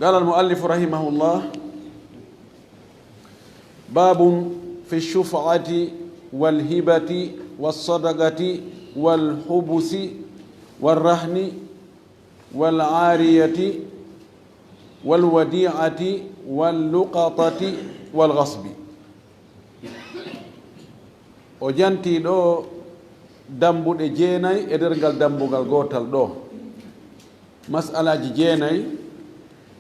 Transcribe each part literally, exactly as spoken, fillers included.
قال المؤلف رحمه الله: باب في الشفعة والهبة والصدقة والحبس والرهن والعارية والوديعة واللقطة والغصب. O jantii ɗo dambuɗe jeenay e nder ngal dambugal gootal ɗo. Mas'alaaji jeenay,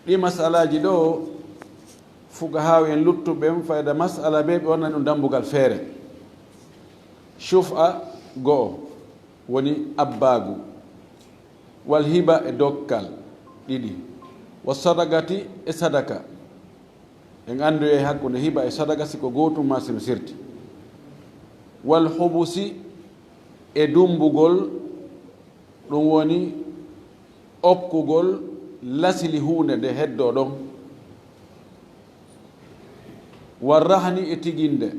ɗi mas'alaaji ɗo, fukahaaw en luttuɓe ɓen, fayda mas'ala ɓe, ɓe wonnani ɗum dambugal feere. Shuf'a go'o, woni abbaagu, wal hiba e dokkal, ɗiɗi, wa sadaqati e sadaka. En anndu e hakkunde hiba e sadaka, si ko gootum maa si no sirti. Wal hubusi e dumbugol, ɗum woni okkugol lasili huunde nde heddoo ɗon. Wal rahni e tiginde.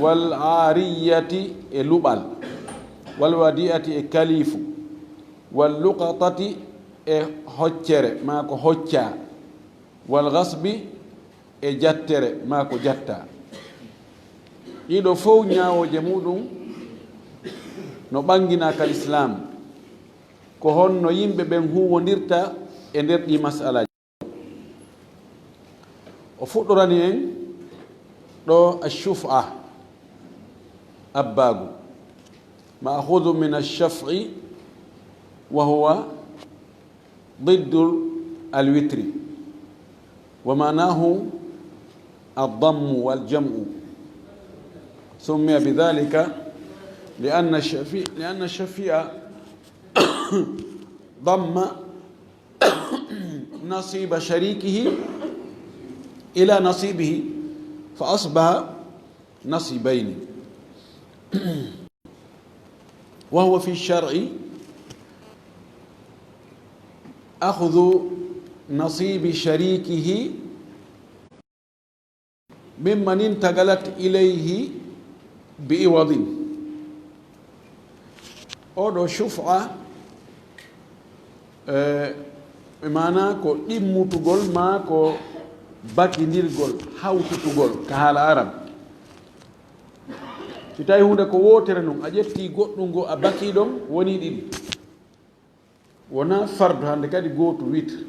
Wal aariyati e luɓal. Wal wadi'ati e kalifu. Wal luqatati e hoccere, maa ko hoccaa. Wal gasbi e jattere, maa ko jattaa. Ɗiɗo fow ñaawooje muɗum no ɓanginaa ka Lislaam. Ko honno yimɓe ɓen huuwondirta e nder ɗii mas'alaaji? O fuɗɗorani en ɗo ash-shuf'a, abbaagu. Ma'khudhu min ash-shaf'i wa huwa ضد الوتر، ومعناه الضم والجمع، سمي بذلك لأن الشفيع، لأن الشفيع ضم نصيب شريكه إلى نصيبه فأصبح نصيبين. وهو في الشرع أخذ نصيب شريكه ممن انتقلت إليه بعوض. Oɗo shuf'a, eh, maana ko ɗimmutugol maa ko bakindirgol, hawtutugol ka haala Arab. Si tawi huunde ko wootere non, a ƴetti goɗɗum ngo a baki ɗon, woni ɗiɗi. Wona fardu hannde kadi gootu witr.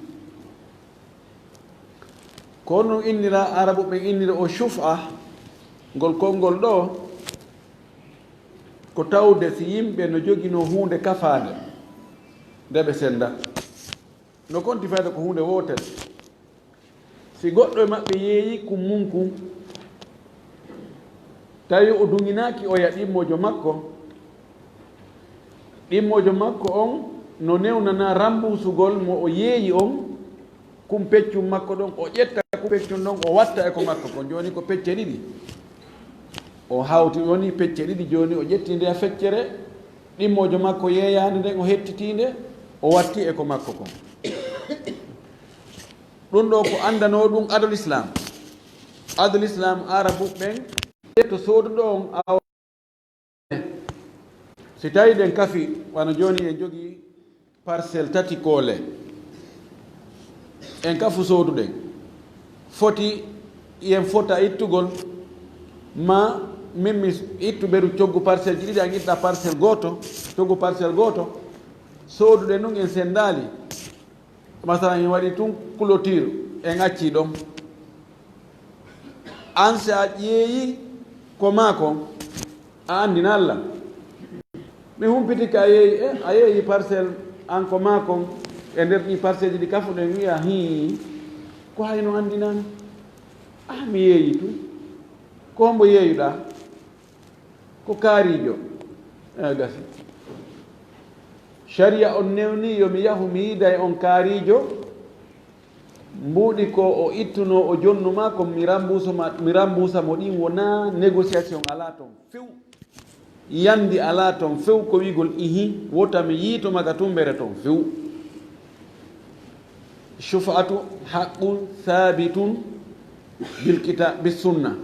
Ko honno innira, Arabu ɓen innira o shuf'a, ngol konngol ɗo, ko tawde si yimɓe no joginoo huunde kafaande, nde ɓe senda. No konti fayde ko huunde wootere. Si goɗɗo e maɓɓe yeeyi kun mun kun, tawi o duŋinaaki oya ɗimmoojo makko, ɗimmoojo makko on no newnana rambuusugol mo o yeeyi on, kun peccun makko ɗon, o ƴetta kun peccun ɗon, o watta e ko makko kon. Jooni ko pecce ɗiɗi. O hawti, woni pecce ɗiɗi, jooni o ƴetti nde feccere, ɗimmoojo makko yeeyaande nden, o hettitii nde, o watti e ko makko kon. Ɗum ɗo ko anndanoo ɗum adol Islam. Adol Islam, Arabu ɓen, to sooduɗo on awa. Si tawi ɗen kafi, wano jooni en jogii parcelle tati koole. En kafu sooduɗen. Foti, en fota ittugol, ma min mi ittu beru coggu parcelle ji ɗiɗi, an itta parcelle gooto, coggu parcelle gooto. Sooduɗen ɗum en sendaali. Masalan, en waɗi tun clôture, en acci ɗon. An, si a ƴeeyi ko maa kon, a anndina Allah. Mi humpiti ka a yeeyi, eh, a yeeyi parcelle an ko maa kon, e nder ɗi parcelle ji ɗi kafuɗen, wi'a, hii, ko hayno anndinaani. Ah, mi yeeyi tun. Ko hombo yeeyuɗaa? Ko kaariijo. Eh, gasi. Sharia on newni yo mi yahu mi yiida e on kaariijo. Mbuuɗi ko o ittunoo o jonnu maa kon, mi rambuusa ma, mi rambuusa mo ɗin, wonaa négociation alaa ton few. Yandi alaa ton few ko wi'gol ihi, wota mi yiito ma ka tumbere ton few. Shufa'atu haqqun thabitun bil kita-, bis sunna.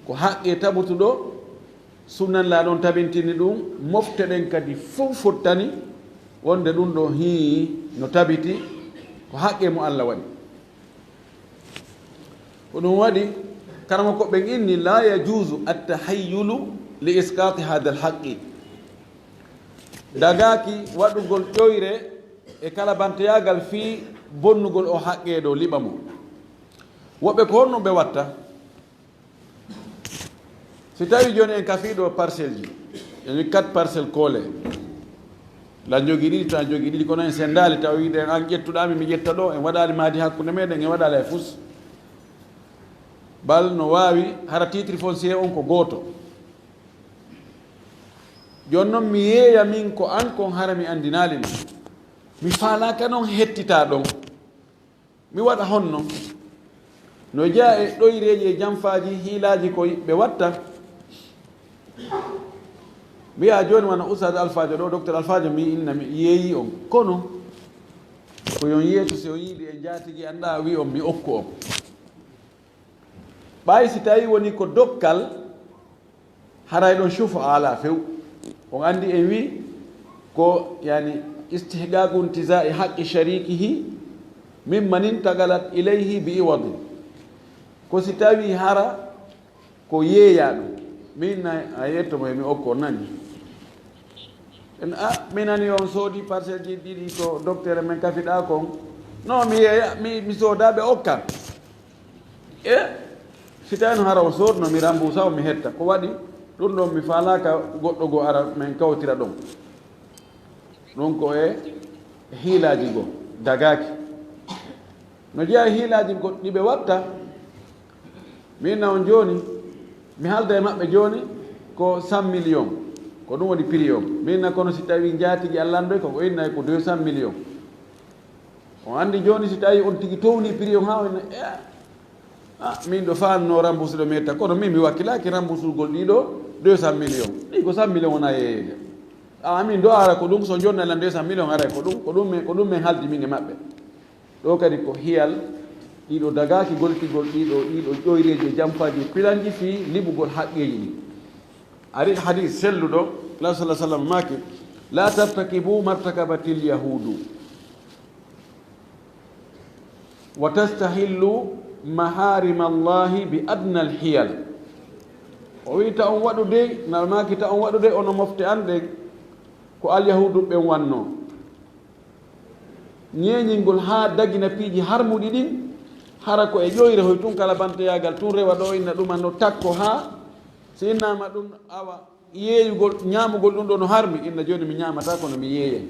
Ko haqqe tabutuɗo Sunnanlaaɗo on tabintini ɗum, mofte ɗen kadi fof fottani wonde ɗum ɗo hii no tabiti ko haqqe mo Allah waɗi. Ko ɗum waɗi, karamoko ɓen inni, "La yajuuzu attahayyulu li isqaati haadal haqqi." Dagaaki waɗugol ƴoyre e kalabanteyaagal fii bonnugol o haqqe ɗo liɓa mo. Woɓɓe ko honno ɓe watta? Si tawi jooni en kafiiɗo parcelle ji, en wi quatre parcelle koole, la jogi ɗiɗi, tan jogi ɗiɗi, kono en sendaali, taw wiide an ƴettuɗa mi, mi ƴetta ɗo, en waɗaali maadi hakkunde meɗen, en waɗaali hay fus. Bal no waawi hara titre foncier on ko gooto. Jooni non mi yeeya min ko an kon hara mi andinaali ma. Mi faalaaka non hettita ɗon. Mi waɗa honno? No jeyaa e ɗoyreeji e janfaaji, hiilaaji ko ɓe watta. Mi wi'a jooni wano Oustaz Alfaajo ɗo, Docteur Alfaajo, mi inna mi yeeyi on. Kono ko yon yeeso si o yiidi e njaatigi an ɗa, wi on mi okku on. Ɓay si tawi woni ko dokkal, haray ɗon shufa ala few. On andi en wi ko, yani, istihqaqu intizai haqqi sharikihi mimman intaqalat ilayhi bi iwadin. Ko si tawi hara ko yeeyaɗo, min na a yetto mo mi okko nani. En a, mi nani on soodi parcelle ji ɗiɗi ko docteur men kafiɗa kon. No mi yeeya, mi, mi sooda ɓe okkan. E si tawi no hara o soodno mi rambusa o mi hetta. Ko waɗi ɗum ɗon mi faalaaka goɗɗo goo ara men kawtira ɗon. Ɗum ko e hiilaaji goo dagaaki. No jeyaa e hiilaaji goɗɗi ɓe watta. Min na on jooni, mi haalda e maɓɓe jooni ko cent millions. Ko ɗum woni prix on. Min na kono si tawi njaatigi a landoy ko ko inna ko deux cent millions. On andi jooni si tawi on tigi towni prix on haa on inna, e, a, min ɗo faanno rembourse ɗo mi etta, kono min mi wakkilaaki rembourse gol ɗiɗo deux cent millions. Ɗi ko cent millions wona yeeyede. A, min ɗo ara ko ɗum, so jonna lan deux cent millions aray ko ɗum, ko ɗum min, ko ɗum min haldi min e maɓɓe. Ɗo kadi ko hiyal, ɗiɗo dagaaki gollitigol ɗiɗo, ɗiɗo ƴoyreeji e janfaaji e pilanji fii liɓugol haqqeeji ɗi. Ari hadis selluɗo, Allah sallallahu alaihi wasallam maaki, "La tartakibu martakabatil yahudu, wa tastahillu maharimallahi bi adnal hiyal." O wi'i ta on waɗude, nal maaki ta on waɗude, ono mofte an ɗen, ko alyahudu ɓen wanno. Ñeeñingol haa dagina piiji harmuɗi ɗin, hara ko e ƴoyre hoy tun kala banteyaagal tun rewa ɗo inna ɗuma no takko haa si innama ɗum awa yeeyugol, ñaamugol ɗum ɗo no harmi, inna jooni mi ñaamata kono mi yeeyay.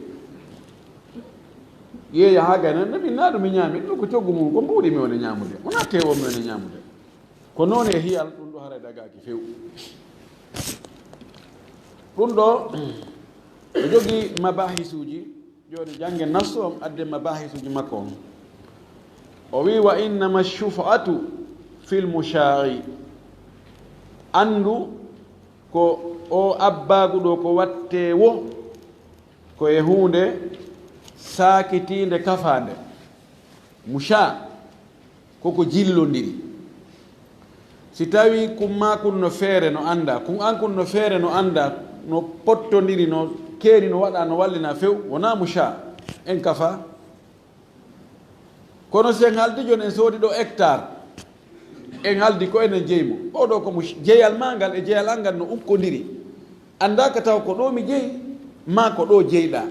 Yeeya haa gay nan, min na ɗum mi ñaami, ɗum ko coggu mum, ko mbuuɗi mi woni ñaamude. Wona tewo mi woni ñaamude. Ko noon e hiyal, ɗum ɗo haray dagaaki few. Ɗum ɗo, o jogii mabahisuuji, jooni janngen nassu on, adde mabahisuuji makko on. O wii, "Wa innama shuf'atu fil musha'i." Anndu ko o abbaagu ɗo ko wattee wo, ko e huunde saakitiinde kafaande. Musha, koko jillondiri. Si tawi kun ma kun no feere no annda, kun an kun no feere no annda, no pottondiri, no keeri no waɗa, no wallina few, wona musha. En kafa. Kono si en haldi jooni en soodi ɗo hectare, en haldi ko enen jeyi mo. Oɗo ko mo jeyal ma ngal e jeyal an ngal no ukkondiri. Anndaaka taw ko ɗo mi jeyi, ma ko ɗo jeyɗa.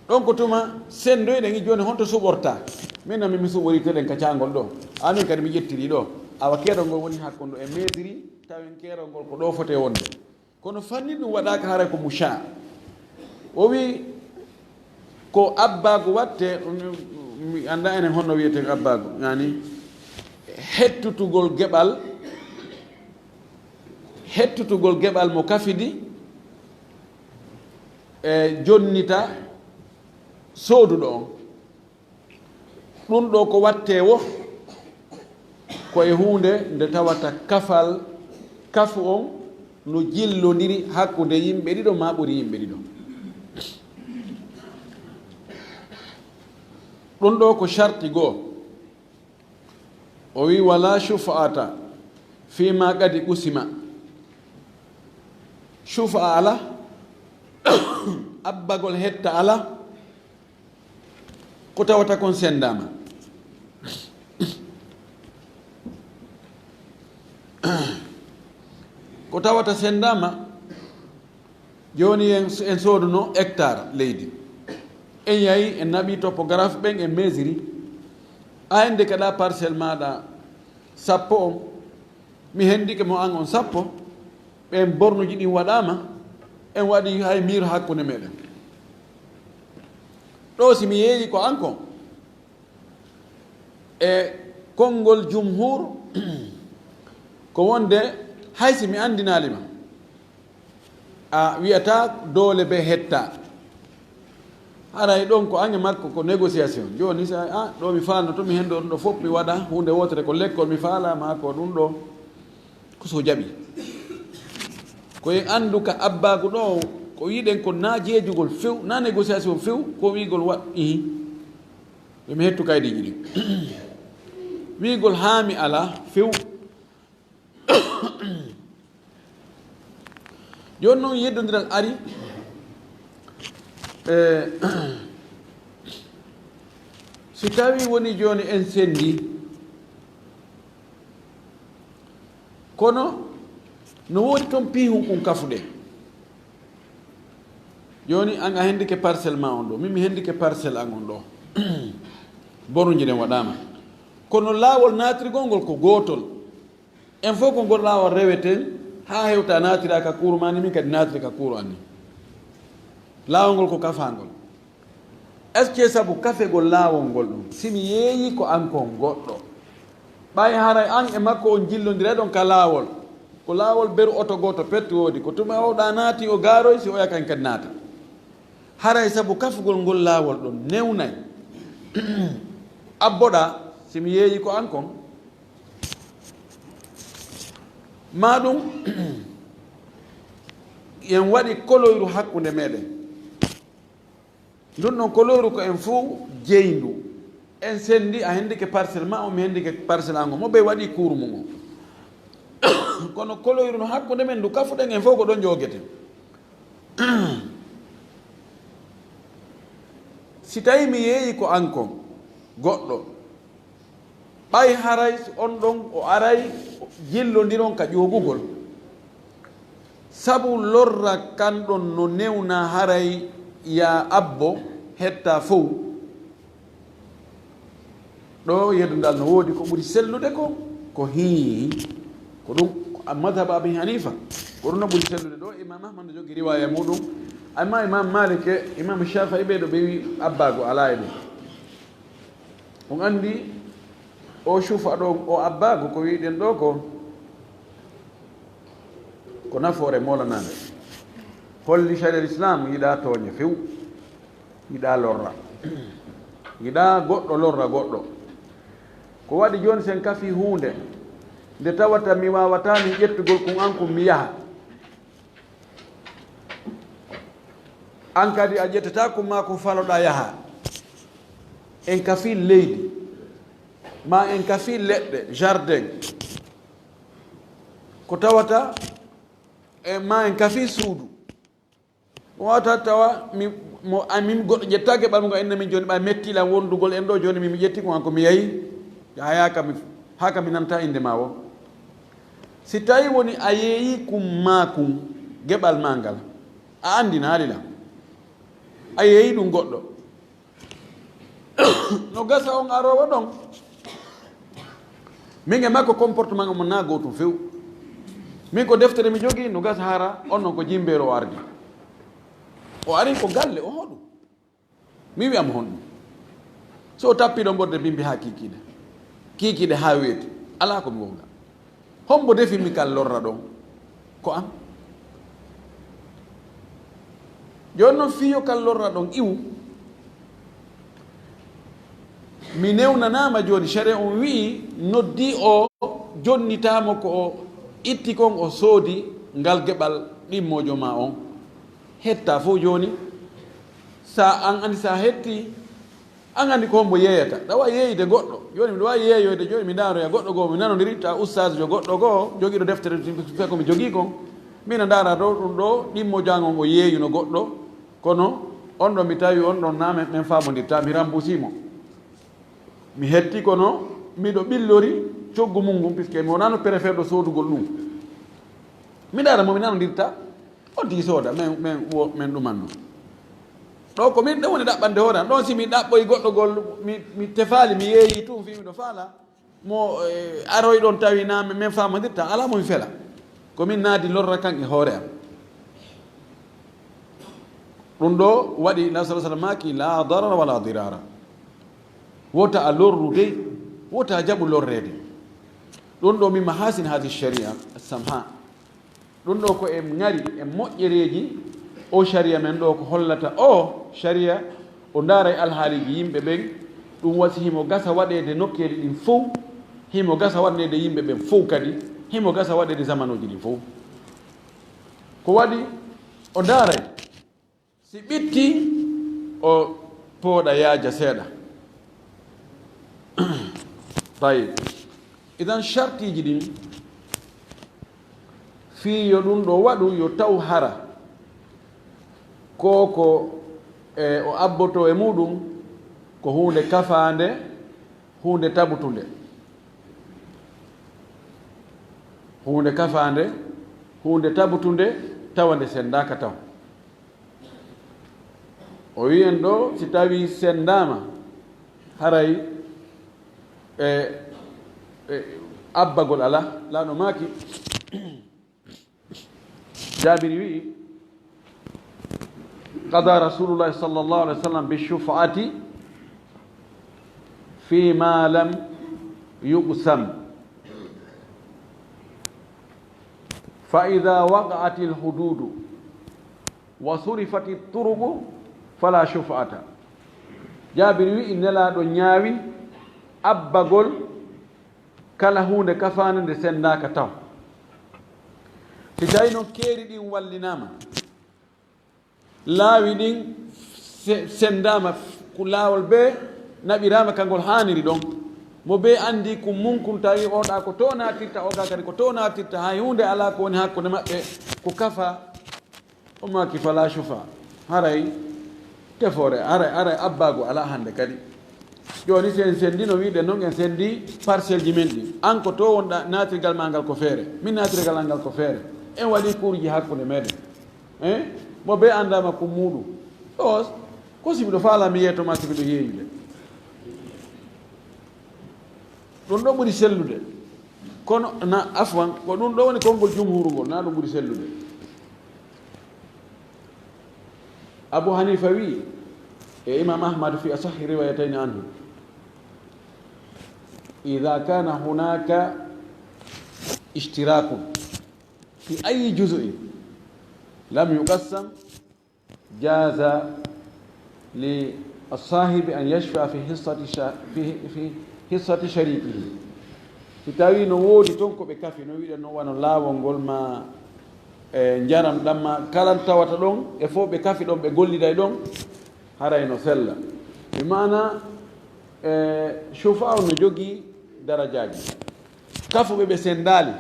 Ɗon ko tuma senndoyɗen e jooni honto suɓorta. Min na min mi suɓoriteɗen ka caangol ɗo. Amin kadi mi ƴettiri ɗo. Awa keerol ngol woni hakkunde e meetiri, tawen keerol ngol ko ɗo fote wonde. Kono fanni ɗum waɗaaka haray ko musha. O wi ko abbaagu watte, mi annda enen honno wiyeten abbaagu. Yani hettutugol geɓal, hettutugol geɓal mo kafidi e jonnita sooduɗo on. Ɗum ɗo ko wattee wo, ko e huunde nde tawata kafal, kafu on no jillondiri hakkunde yimɓe ɗiɗo maa ɓuri yimɓe ɗiɗo. Ɗum ɗo ko sharti goo. O wi, "Wala shufa'ata fi ma qadi qusima." Cufa ala, abbagol hetta ala, ko tawata kon sendama. Ko tawata sendama, joni en, en soduno hectare leydi. En yahi, en naɓi topographe ɓen, en mesiri. A hende kaɗa parcelle maɗa sappo on, mi hendike mo an on sappo, ɓen bornuji ɗin waɗama, en waɗi hay mur hakkunde meɗen. Ɗo si mi yeeyi ko an kon, e konngol jumhur, ko wonde hay si mi anndinaali ma, a wiyata doole be hetta. Haray ɗon ko an e makko ko négociation. Jooni sa, a, ɗo mi faalno to mi henndo ɗum ɗo fof mi waɗa huunde wootere ko lekkol mi faala ma ko ɗum ɗo. Ko so jaɓi. Ko en anndu ka abbaagu ɗo, ko wiɗen ko na jeejugol few, na négociation few, ko wi'gol wa, ihi. Yo mi hettu kaydiiji ɗin. Wi'gol haa mi ala few. Jooni noon yeddondiral ari. Eh, si tawi woni jooni en sendi, kono no woodi toon piihun kun kafuɗe. Jooni an a hendike parcelle ma on ɗo, min mi hendike parcelle an on ɗo. Bonuji ɗen waɗama. Kono laawol naatirgol ngol ko gootol. En fof ko ngol laawol reweten haa hewta naatira ka kuuru ma ni, min kadi naatira ka kuuru an ni. Laawol ngol ko kafangol. Est-ce que sabu kafegol laawol ngol ɗum, si mi yeeyi ko an kon goɗɗo, ɓay haray an e makko on jillondira ɗon ka laawol, ko laawol beru oto gooto pet woodi, ko tuma o ɗa naati o gaaroy, si oya kan kadi naata. Haray sabu kafugol ngol laawol ɗon newnay. Abboɗa, si mi yeeyi ko an kon, ma ɗum, en waɗi koloyru hakkunde meɗen. Ndun ɗon koloyru ko en fof jeyndu. En sendi, a hendike parcelle ma, o mi hendike parcelle ango. Mo ɓe waɗi kuuru mum o. Kono koloyru no hakkunde men ndu kafuɗen en fof ko ɗon joogeten. Si tawi mi yeeyi ko an kon, goɗɗo, ɓay haray on ɗon o aray jillondiron ka ƴoogugol. Sabu lorra kan ɗon no newna haray ya abbo hetta fow. Ɗo yeddundal no woodi ko ɓuri sellude ko, ko hii. Ko ɗum ko madhab Abi Hanifa. Ko ɗum no ɓuri sellude ɗo. Imam Ahmad no jogi riwaya muɗum. Amma Imam Malik e Imam Shafi'i ɓe ɗo ɓe wi abbago ala e ɗum. On anndi o cufa ɗo, o abbaago ko wi'ɗen ɗo ko, ko nafoore moolanaande. Holli Shari'a Islam yiɗaa tooñe few, yiɗaa lorra. Yiɗaa goɗɗo lorra goɗɗo. Ko waɗi jooni sen kafi huunde, nde tawata mi waawataa mi ƴettugol kun an kun mi yaha. An kadi a ƴettata kun ma kun faloɗaa yaha. En kafi leydi, ma en kafi leɗɗe, jardin. Ko tawata, e ma en kafi suudu. Ko wata tawa mi, mo, a, min goɗɗo ƴetta geɓal mum inna min jooni ɓa metti lan wondugol en ɗo jooni min mi ƴetti kun an ko mi yahi. Haya ka mi, haa ka mi nanta innde ma o. Si tawi woni a yeeyi kun ma kun geɓal ma ngal, a anndinaali lan. A yeeyi ɗum goɗɗo. No gasa on aroowo ɗon. Min e makko comportement mo na gootum few. Min ko deftere mi jogii, no gasa hara on non ko jimbeero o ardi. O ari ko galle, o hoɗu. Mi wi'am honɗum. So o tappi ɗon ɓorde bimbi haa kiikiiɗe. Kiikiiɗe haa weeti. Alaa ko mi wowla. Hombo defi mi kal lorra ɗon? Ko an. Jooni non fiyo kal lorra ɗon iwu. Mi newnanaama jooni, shari'a on wi'i noddi o jonnitaamo ko o itti kon o soodi ngal geɓal ɗimmojo ma on. Hetta fof jooni, sa an andi sa hetti, an andi ko hombo yeeyata. Ɗa wawi yeeyde goɗɗo. Jooni miɗo wawi yeeyoyde, jooni mi ndaroya goɗɗo goo, mi nanodiri, ta ustaas jo goɗɗo goo, jogiiɗo deftere, fe ko mi jogii kon. Mina ndaara ɗo ɗum ɗo ɗimmo jangon o yeeyuno goɗɗo, kono on ɗo mi tawi on ɗon na men, men faamondirta, mi rambusi mo. Mi hetti kono miɗo ɓillori coggu mum ngun, puisque mi wonano préfet ɗo soodugol ɗum. Mi ndaara mo mi nanondirta, on tigi sooda, men, men, wo, men ɗumanno. Ɗo ko min ɗo woni ɗaɓɓande hoore am. Ɗon si mi ɗaɓɓoyi goɗɗo gol, mi, mi tefaali, mi yeeyi tun fii miɗo faala. Mo, eh, aroy ɗon tawi na men, men faamondirta, alaa mo mi fela. Ko min naadi lorra kan e hoore am. Ɗum ɗo waɗi, Nabi sallallahu alaihi wasallam maaki, "La darara wala dirara." Wota a lorru dey, wota a jaɓu lorreede. Ɗum ɗo min mahasin hadi sharia samha. Ɗum ɗo ko en ngari e moƴƴereeji o sharia men ɗo ko hollata o sharia o ndaara e alhaaliiji yimɓe ɓen. Ɗum wasi himo gasa waɗeede nokkeeli ɗin fow, himo gasa waɗneede yimɓe ɓen fow kadi, himo gasa waɗeede zamanuuji ɗin fow. Ko waɗi o ndaaray. Si ɓitti, o pooɗa yaaja seeɗa. Tayyib. Idan shartiiji ɗin, fii yo ɗum ɗo waɗu, yo taw hara ko ko, e, o abboto e muɗum ko huunde kafaande, huunde tabutunde. Huunde kafaande, huunde tabutunde, tawa nde senndaaka taw. O wi'en ɗo, si tawii senndaama, haray e, e abbagol alaa. Laaɗo maaki, Jaabiri wi'i, "Qada Rasulullahi sallallahu alaihi wasallam bi shuf'ati fi ma lam yuqsam. Fa idha waqa'atil hududu wa surifati turuqu fala shuf'ata." Jaabir wi'i, Nelaaɗo ñaawi abbagol kala huunde kafaande nde senndaaka taw. Si tawi noon keeri ɗin wallinaama, laawi ɗin se-, senndaama, ku laawol bee naɓiraama ka ngol haaniri ɗon. Mo bee anndi kun mun kun tawi oɗa ko to naatirta, oga kadi ko to naatirta, hay huunde alaa ko woni hakkunde maɓɓe, ko kafa. O maaki, "Fala shufa." Haray tefoore, haray, haray abbaago alaa hannde kadi. Jooni si en senndino wiide noon, en senndi parcelle ji men ɗin. An ko to wonɗa, naatirgal maa ngal ko feere. Min naatirgal am ngal ko feere. En waɗi kuurji hakkunde meɗen. Eh? Mo bee anndaama kun muuɗum. Ɗo, ko si miɗo faalaa mi yeeto maa si miɗo yeeyude. Ɗum ɗo ɓuri sellude. Kono, na, afwan, ko ɗum ɗo woni konngol jumhuuru ngol, na ɗum ɓuri sellude. Abu Hanifa wi, e Imam Ahmad fi asahhi riwayatayni anhu, "Idha kana hunaka ishtirakun fi ayi juz'in lam yuqassam, jaza li as-sahibi an yashfa fi hissati sha-, fi, fi hissati sharikihi." Si tawi no woodi toon ko ɓe kafi, no wiɗen no wano laawol ngol ma, e, njaram ɗam ma, kala tawata ɗon, e fof ɓe kafi ɗon, ɓe golliday ɗon, haray no sella. Bi maana, e, shufa on no jogii darajaaji. Kafuɓe ɓe senndaali.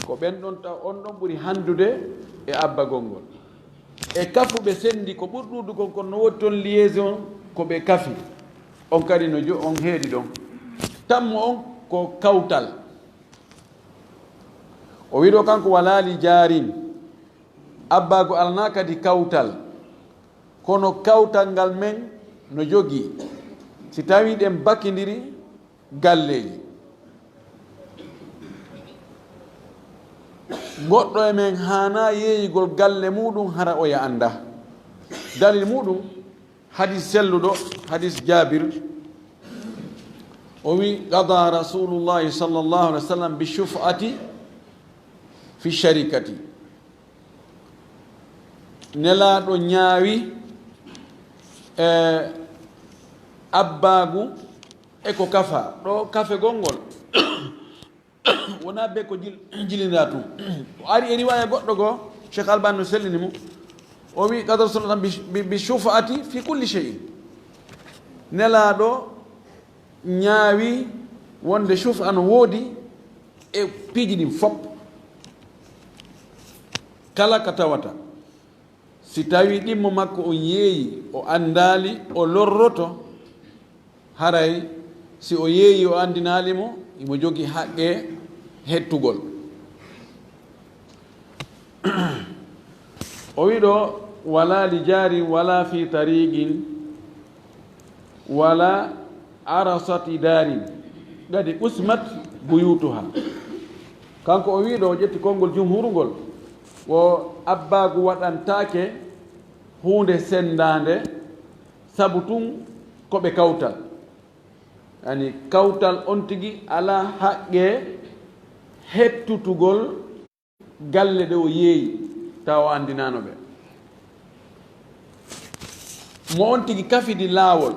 Ko ɓen ɗon taw on ɗon ɓuri hanndude e abbagol ngol. E kafuɓe senndi ko ɓuri ɗuuɗugol kon no woodi toon liaison ko ɓe kafi. On kadi no jo-, on heedi ɗon. Tammo on ko kawtal. O wiɗo kanko walaali jaarin. Abbaagu alnaa kadi kawtal. Kono kawtal ngal men no jogii. Si tawii ɗen bakindiri, galleeji. Goɗɗo e men haanaa yeeyigol galle muuɗum hara oya annda. Dalil muuɗum, hadis selluɗo, hadis Jaabir. O wi, "Qada Rasulullahi sallallahu alaihi wasallam bi shuf'ati fi sharikati." Nelaaɗo ñaawi, e, abbaagu e ko kafa. Ɗo kafegol ngol wonaa be ko jil-, jilindaa tun. O ari e riwaaya goɗɗo goo, Cheikh Albani no sellini mo. O wi, "Qada Rasulullah bi, bi, bi shufa'ati fi kulli shay'in." Nelaaɗo ñaawi wonde shufa no woodi e piiji ɗin fof. Kala ka tawata, si tawii ɗimmo makko on yeeyi, o anndaali, o lorroto, haray si o yeeyi, o anndinaali mo, himo jogii haqqe hettugol. O wi'i ɗoo, "Walaa li jaarin, walaa fii tariiqin, walaa arasati daarin, qad qusmat buyuutuhaa." Kanko o wi'i ɗoo, o ƴetti konngol jumhuuru ngol, wo abbaagu waɗantaake huunde senndaande, sabu tun ko ɓe kawtal. Yani, kawtal on tigi alaa haqqe hettutugol galle ɗe o yeeyi, tawa o anndinaano ɓe. Mo on tigi kafidi laawol,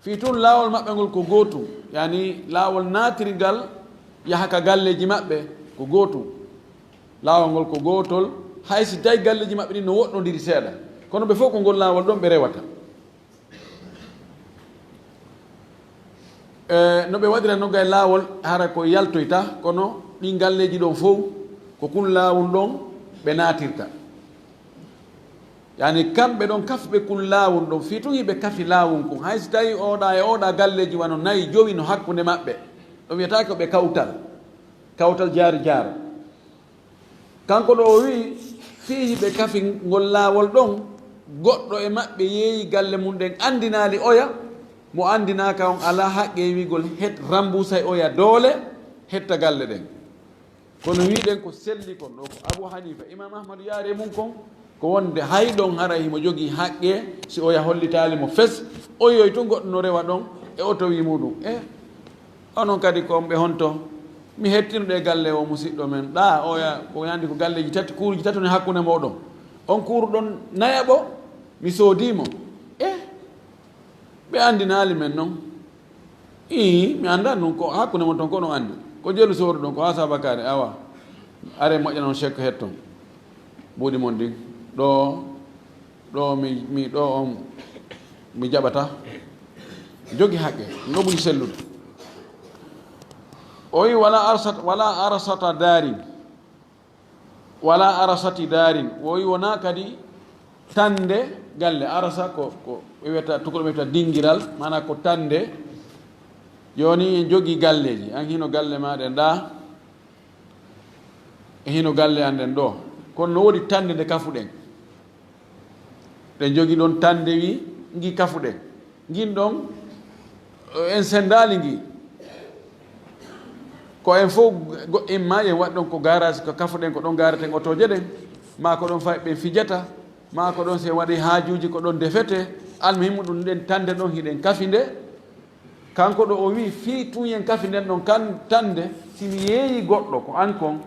fii tun laawol maɓɓe ngol ko gootum, yani laawol naatirgal yaha ka galleeji maɓɓe ko gootum. Laawol ngol ko gootol, hay si tawi galleeji maɓɓe ɗin no woɗɗondiri seeɗa, kono ɓe fof ko ngol laawol ɗon ɓe rewata. E, no ɓe waɗira no gay laawol, hara ko yaltoyta, kono ɗin galleeji ɗon fow, ko kun laawun ɗon ɓe naatirta. Yani, kamɓe ɗon kafɓe kun laawun ɗon, fii tun hiɓe kafi laawun kun. Hay si tawi oɗa e oɗa galleeji wano nayi, jowi no hakkunde maɓɓe, ɗum wiyata ko ɓe kawtal, kawtal jaari jaaro. Kanko ɗo o wi'i, fii hiɓe kafi ngol laawol ɗon, goɗɗo e maɓɓe yeeyi galle mun ɗen anndinaali oya, mo anndinaaka on alaa haqqe wi'gol het rambuusay oya doole hetta galle ɗen. Kono wi'ɗen ko selli kon ɗo ko Abu Hanifa, Imam Ahmadu yaari e mun kon, ko wonde hay ɗon haray himo jogii haqqe si oya hollitaali mo fes, o yi'oy tun goɗɗo no rewa ɗon e oto wi muɗum. E Onon kadi ko on ɓe honto? Mi hettino ɗe galle o musiɗɗo men. Ɗa oya ko yandi ko galleji tati, kuuruji tati woni hakkunde moɗon. On kuuru ɗon nayaɓo, mi soodi mo. E ɓe andinaali men non. Ii, mi anndaa ɗum ko hakkunde mon ton ko onon anndi. Ko jelu sooruɗon ko haa sabakaare, awa. Are moƴƴanon chèque hetton. Buuɗi mon ɗin. Ɗo, ɗo mi, mi, ɗo on mi jaɓata. Jogi haqqe. No ɓuri sellude. O wi wala arsat, wala arsata daarin. Wala arasati daarin. O wi wona kadi tande galle. Arasa ko, ko ɓe wiyata, tukulɓe wiyata dingiral, maana ko tande. Jooni en jogi galleji. An hino galle ma ɗen ɗa. E hino galle an ɗen ɗo. Kono no woodi tande nde kafuɗen. Ɗen jogi ɗon tande wi ngi kafuɗen. Ngin ɗon, eh, en sendaali ngi. Ko en fof go-, imma en waɗi ɗon ko garage, ko kafuɗen, ko ɗon gareten otooje ɗen, ma ko ɗon fay ɓen fijata, ma ko ɗon si en waɗi haajuuji, ko ɗon defete. Almuhimmu ɗum ɗen tande ɗon hiɗen kafi nde. Kanko ɗo o wi fii tun en kafi nden ɗon kan tande, si mi yeeyi goɗɗo ko an kon,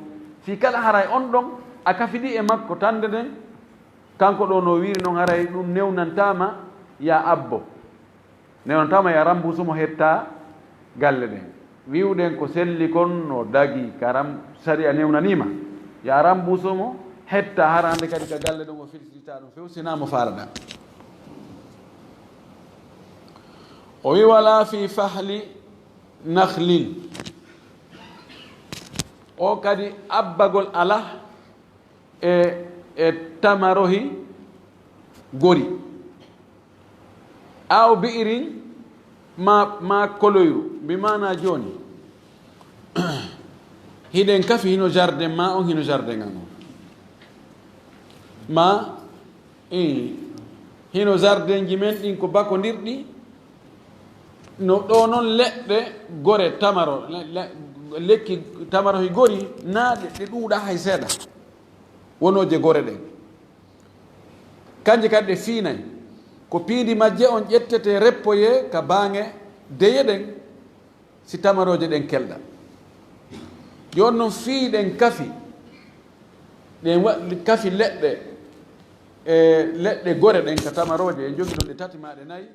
fii kala haray on ɗon a kafidi e makko tande nden, kanko ɗo no wiiri non haray ɗum newnantaama ya abbo. Newnantaama ya rambusu mo hetta galle ɗen. Wi'uɗen ko selli kon no dagi, karam sariya newnaniima. Ya rambusu mo hetta hara hande kadi ka galle ɗon o filsita ɗum few, sina mo faalaɗa. O wi wala fi fahli nakhlin. O kadi abbagol ala e, e tamarohi gori. Aw bi'irin ma, ma koloyru. Bi maana jooni. Hiɗen kafi hino jardin ma on, hino jardin an on. Ma, ii, hino jardinji men ɗin ko bakondirɗi. No ɗo non leɗɗe gore tamaro, le-, le-, lekki tamarohi gori, na ɗe, ɗe ɗuuɗa hay seeɗa. Wonooje gore ɗen. Kanje kadi ɗe fiinay. Ko piindi majje on ƴettete reppoye ka baange deye ɗen, si tamarooje ɗen kelɗa. Jooni non fii ɗen kafi, ɗen wa-, kafi leɗɗe, e leɗɗe gore ɗen ka tamarooje, en jogi ɗon ɗe tati maa ɗe nayi.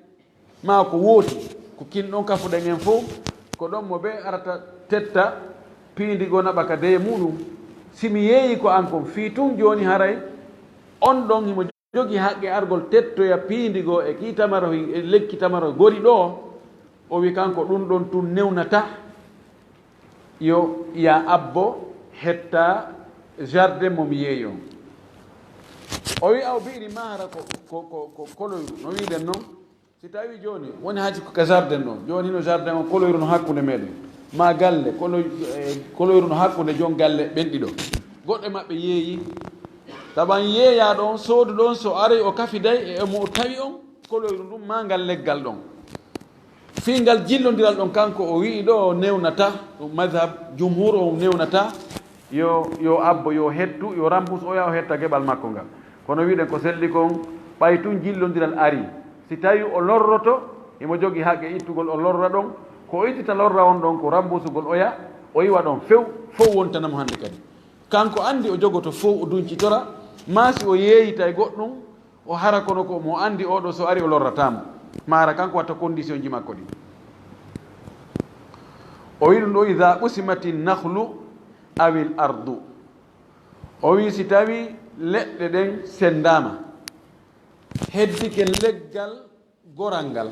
Maa ko wooti, ko kin ɗon kafuɗen en fow, ko ɗon mo ɓe arata tetta piindi goo naɓa ka deye muɗum. Si mi yeeyi ko an kon, fii tun jooni haray on ɗon himo jogi haqqe argol tettoya piindi goo e kii tamaro, e lekki tamaro gori ɗo, o wi kanko ɗum ɗon tun newnata. Yo ya abbo hetta jardin mo mi yeeyo. O wi aw bi'ri, maa hara ko, ko, ko, ko koloyru, no wi'uɗen non. Si tawi jooni, woni haji ko ka jardin ɗon. Jooni hino jardin on koloyru no hakkunde meɗen. Ma galle, koloy-, eh, koloyru no hakkunde jon galle ɓen ɗiɗo. Goɗɗo e maɓɓe yeeyi. Taban yeeya ɗon, soodu ɗon, so ari o kafiday e mo tawi on, koloyru ndun ma ngal leggal ɗon. Fii ngal jillondiral ɗon, kanko o wi'i ɗo o newnata, ɗum madhab jumhur o newnata, yo, yo abbo, yo hettu, yo rambus oya o hetta geɓal makko ngal. Kono wi'uɗen ko selli kon, ɓay tun jillondiral ari. Si tawi o lorroto, himo jogi haqqe ittugol o lorra ɗon, ko o ittita lorra on ɗon, ko rambusugol oya, o iwa ɗon few, fow wontanamo hande kadi. Kanko andi o jogoto fow o duncitora, maa si o yeeyita e goɗɗum, o hara kono ko mo andi oɗo so ari o lorrata mo. Maa hara kanko watta condition ji makko ɗin. O wi ɗum ɗo, "Idha qusimati nakhlu awil ardu." O wi si tawi leɗɗe ɗen sendama, heddike leggal goral ngal.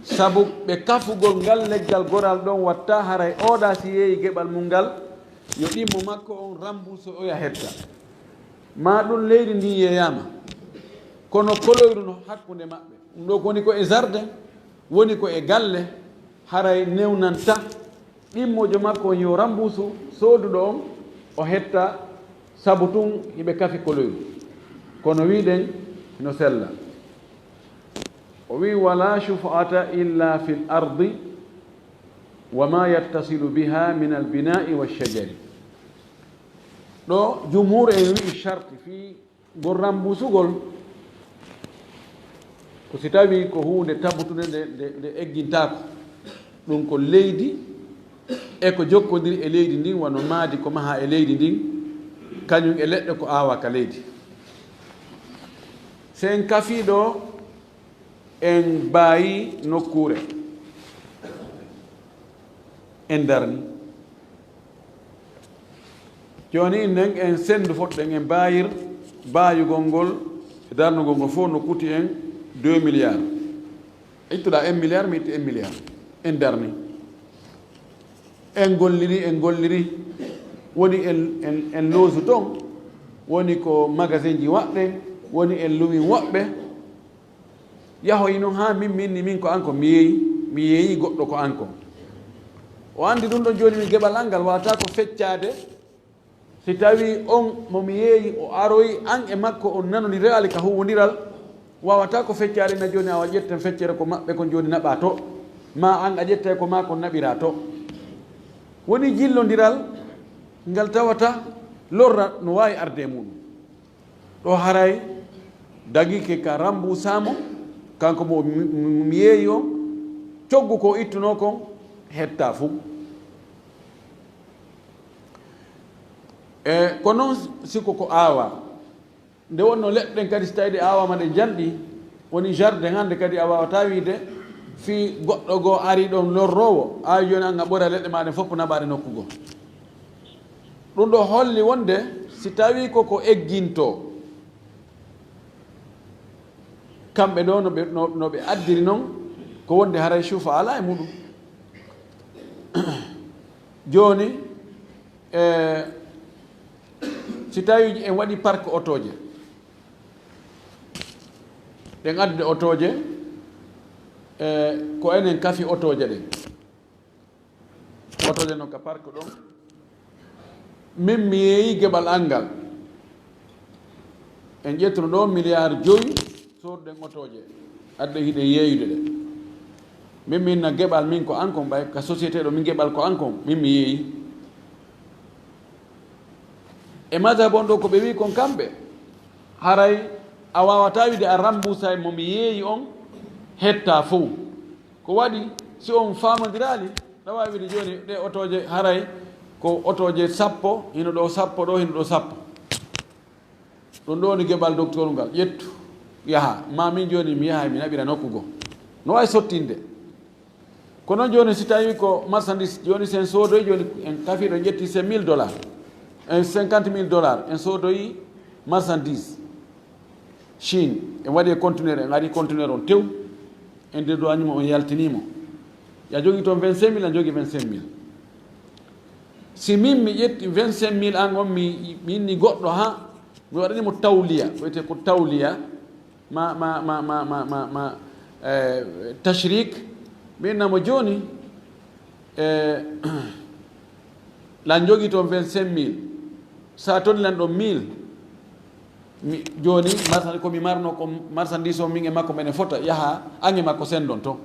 Sabu ɓe kafugol ngal leggal goral ɗon watta haray oɗa si yeeyi geɓal mum ngal, yo ɗimmo makko on rambuso oya hetta. Ma ɗum leydi ndin yeeyama. Kono koloyru no hakkunde maɓɓe. Ɗum ɗo ko woni ko e jardin, woni ko e galle, haray newnanta. Ɗimmojo makko on yo rambusu sooduɗo on, o hetta sabu tun hiɓe kafi koloyru. Kono wi'uɗen no sella. O wi'i, "Wala shuf'ata illa fil ardi wa ma yattasilu biha min al bina'i wa shajari." Ɗo jumhur en wi'i sharti fii ngol rambusugol, ko si tawi ko huunde tabbutunde nde, nde, nde eggintaako. Ɗum ko leydi e ko jokkodiri e leydi ndin, wano maadi ko maha e leydi ndin, kañum e leɗɗe ko aawa ka leydi. Si en kafii ɗo, en baayi nokkuure, en darni. Jooni nden en sendu foɗɗen en baayir, baayugol ngol e darnugol ngol fof no kuti en deux milliards. Ittuɗaa un milliard, mi itti un milliard. En darni. En golliri, en golliri. Woni en, en, en loosu ton. Woni ko magasin ji waɗɗen. Woni en lumin woɓɓe. Yahoyi non haa min, min ni min ko an ko mi yeeyi, mi yeeyi goɗɗo ko an ko. O andi ɗum ɗon jooni min geɓal an ngal wata ko feccaade. Si tawi on mo mi yeeyi o aroyi an e makko on nanondiraali ka huwondiral, wawata ko feccaade na jooni awa ƴetten feccere ko maɓɓe kon jooni naɓa to, ma an a ƴettay ko maa kon naɓira to. Woni jillondiral ngal tawata lorra no waawi arde e muɗum. Ɗo haray dagike ka rambusaamo, kanko mo mi, mi, mi yeeyi on, coggu ko ittunoo kon hetta fuu. E ko noon siko ko aawa. Nde wonno leɗɗe ɗen kadi si tawi ɗe aawaama ɗe njanɗi, woni jardin hannde kadi a waawata wiide fii goɗɗo goo ari ɗon lorroowo, a jooni an a ɓora leɗɗe maa ɗen fof naɓa ɗe nokku goo. Ɗum ɗo holli wonde si tawi ko ko egginto, kamɓe ɗo no ɓe, no, no ɓe addiri noon, ko wonde haray shufa alaa e muɗum. Jooni, e, si tawi en waɗi park otooje, ɗen addude otooje, e, ko enen kafi otooje ɗen. Otooje no ka park ɗon. Min mi yeeyi geɓal an ngal. En ƴettuno ɗo milliard joyi, sooduɗen otooje. Adde hiɗen yeeyude ɗe. Min, min na geɓal min ko an kon, ɓay ka société ɗo min geɓal ko an kon, min mi yeeyi. E madhab on ɗo ko ɓe wi kon kamɓe, haray a wawata wiide a rambusa e mo mi yeeyi on hetta fow. Ko waɗi, si on faamondiraali, na waawi wiide jooni ɗe otooje haray ko otooje sappo, hino ɗo sappo ɗo, hino ɗo sappo. Ɗum ɗo woni geɓal docteur ngal, ƴettu, yaha. Ma min jooni mi yaha, mi naɓira nokku goo. No waawi sottinde. Kono jooni si tawi ko marchandise, jooni si en soodoyi, jooni en kafiiɗo ƴetti cinq mille dollars, en cinquante mille dollars, en soodoyi marchandise. Chine, en waɗi e conteneur, en ari conteneur on tew, en dédouani mo, on yaltini mo. Ya jogi toon vingt-cinq mille, a jogi vingt-cinq mille. Si min mi ƴetti vingt-cinq mille an on, mi, mi inni goɗɗo ha, Mi waɗani mo tawliya, ko wiyetee ko tawliya, ma, ma, ma, ma, ma, ma, ma eh, tashrik. Mi inna mo jooni, eh, lan jogii toon vingt-cinq mille, so a tolni lan ɗoon mille, mi, jooni, marsan-, ko mi marno ko marchandise o, min e makko mbeɗen fota, yaha an e makko senndon toon.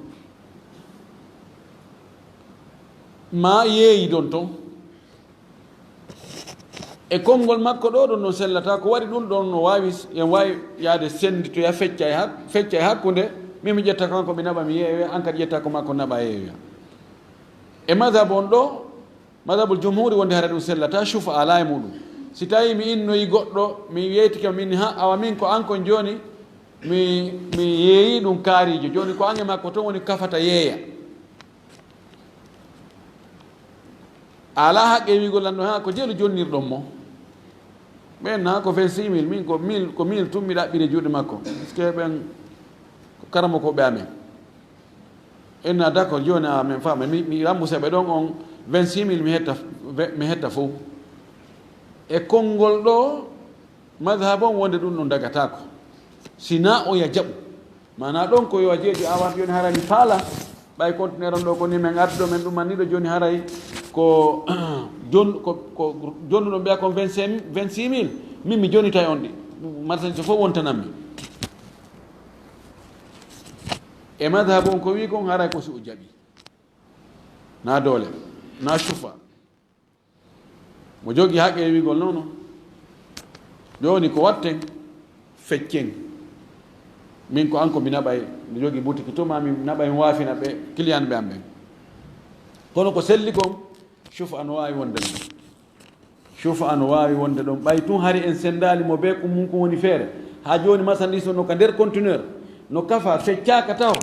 Ma yeeyidon toon. E konngol makko ɗo, ɗum ɗon sellata. Ko waɗi ɗum ɗon no waawi, en waawi yaade sennditoya, fecca e hak-, fecca e hakkunde, min mi ƴetta kanko, mi naɓa, mi yeeyoya, an kadi ƴetta ko makko, naɓa, yeeyoya. E madhab on ɗo, madhabul jumhuri wonde hara ɗum sellata, shufa alaa e muɗum. Si tawi mi innoyi goɗɗo, mi yeytike mo, min ha, awa min ko an kon jooni, mi, mi yeeyi ɗum kaarijo. Jooni ko an e makko toon woni kafata yeeya. A alaa haqqe wiigol lan ɗo, ha, ko jeelu jonnirɗon mo. Ɓen na ko vingt-six mille, min ko mille, ko mille tun mi ɗaɓɓiri e juuɗe makko. Parce que ɓen ko karamokooɓe amen. En na d'accord, jooni a men faama, mi, mi remboursé ɓe ɗon on vingt-six mille, mi hetta, mi hetta fof. E konngol ɗo, madhab on wonde ɗum ɗum dagataako. Si na oya jaɓu. Maanaa ɗon ko yo a jeeji a wata jooni haray mi faala. Ɓay conteneur on ɗo ko ni men addi ɗo men ɗum manni ɗo jooni haray ko jon-, ko, ko jonnuɗo mbiya kon vingt-cinq, vingt-six mille. Min mi jonitay on ɗi. Marchandise fof wontanammi. E madhab on ko wi kon haray ko si o jaɓi. Na doole, na shufa. Mo jogii haqqe e wiigol noon, jooni ko watten, feccen. Min ko an ko mi naɓay, mi jogii butiki to ma mi naɓay, mi waafina ɓe client ɓe am ɓen. Kono ko selli kon, shufa no waawi wonde ɗon. Shufa no waawi wonde ɗon. Ɓay tun hari en senndaali mo bee ko mun ko woni feere. Haa jooni marchandise on no ka nder conteneur, no kafa, feccaaka taho.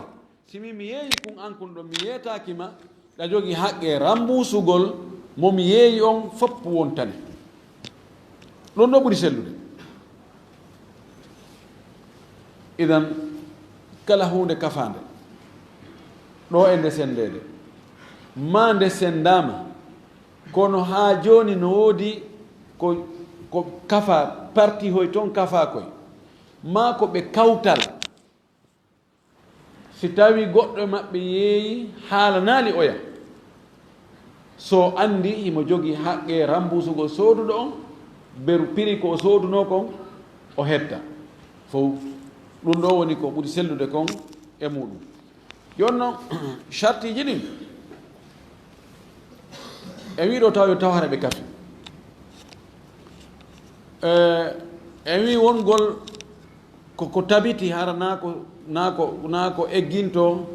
Si min mi yeeyi kun an kun ɗon, mi yeetaaki ma, ɗa jogii haqqe rambuusugol mo mi yeeyi on, fof wontane. Ɗum ɗo ɓuri sellude. Idan, kala huunde kafaande, ɗo e nde senndeede, maa nde senndaama, kono haa jooni no woodi ko, ko kafa, parti hoy toon kafaa koy, maa ko ɓe kawtal. Si tawii goɗɗo e maɓɓe yeeyi haalanaali oya, so anndi himo jogii haqqe rambuusugol sooduɗo on, beru piri ko o soodunoo kon, o hetta. Fow ɗum ɗo woni ko ɓuri sellude kon e muɗum. Jooni noon, sartiiji ɗin, en wii ɗo taw yo taw hara ɓe kafi. Eh, en wii wongol ko, ko tabiti hara naa ko, naa ko, naa ko egginto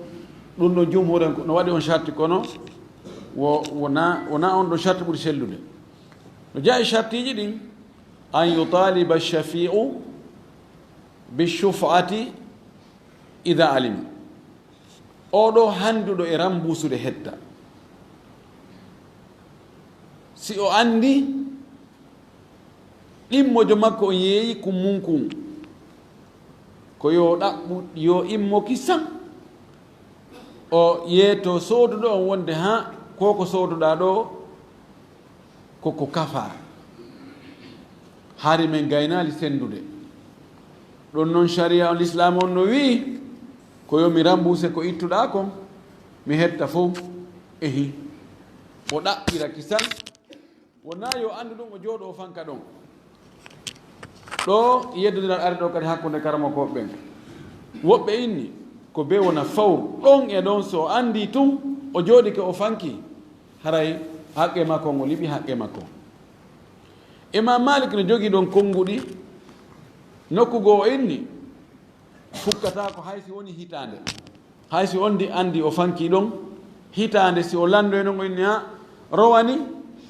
ɗum ɗo jumhuren ko no waɗi on sarti kono wo, wo naa, wo naa on ɗo sarti ɓuri sellude. No jeyaa e sartiiji ɗin, an yutaliba shafi'u bi shuf'ati ida alima. Oɗo handuɗo e rambusude hetta. Si o andi ɗimmojo makko on yeeyi kun mun kun, ko yo ɗaɓɓu, yo immo kisan. O yeeto sooduɗo on wonde ha ko ko sooduɗa ɗo ko ko kafa. Hari men gaynaali senndude. Ɗon noon, sharia on, lislaam on no wi'i, ko yo mi rambuse ko ittuɗaa kon, mi hetta fow. Ehi. O ɗaɓɓira kisal. Wonaa yo anndu ɗum, o jooɗo o fanka ɗon. Ɗo yeddodiral ari ɗo kadi hakkunde karamokooɓe ɓen. Woɓɓe inni, ko be wona fawru. Ɗon e ɗon, so o anndi tun, o jooɗike o fanki. Haray haqqe makko ngo liɓi haqqe makko. Imam Malik no jogii ɗon konnguɗi, nokku goo o inni, fukkataako hay si woni hitaande. Hay si on ndi anndi o fanki ɗon hitaande, si o lanndo e non o inni, ha, rowani,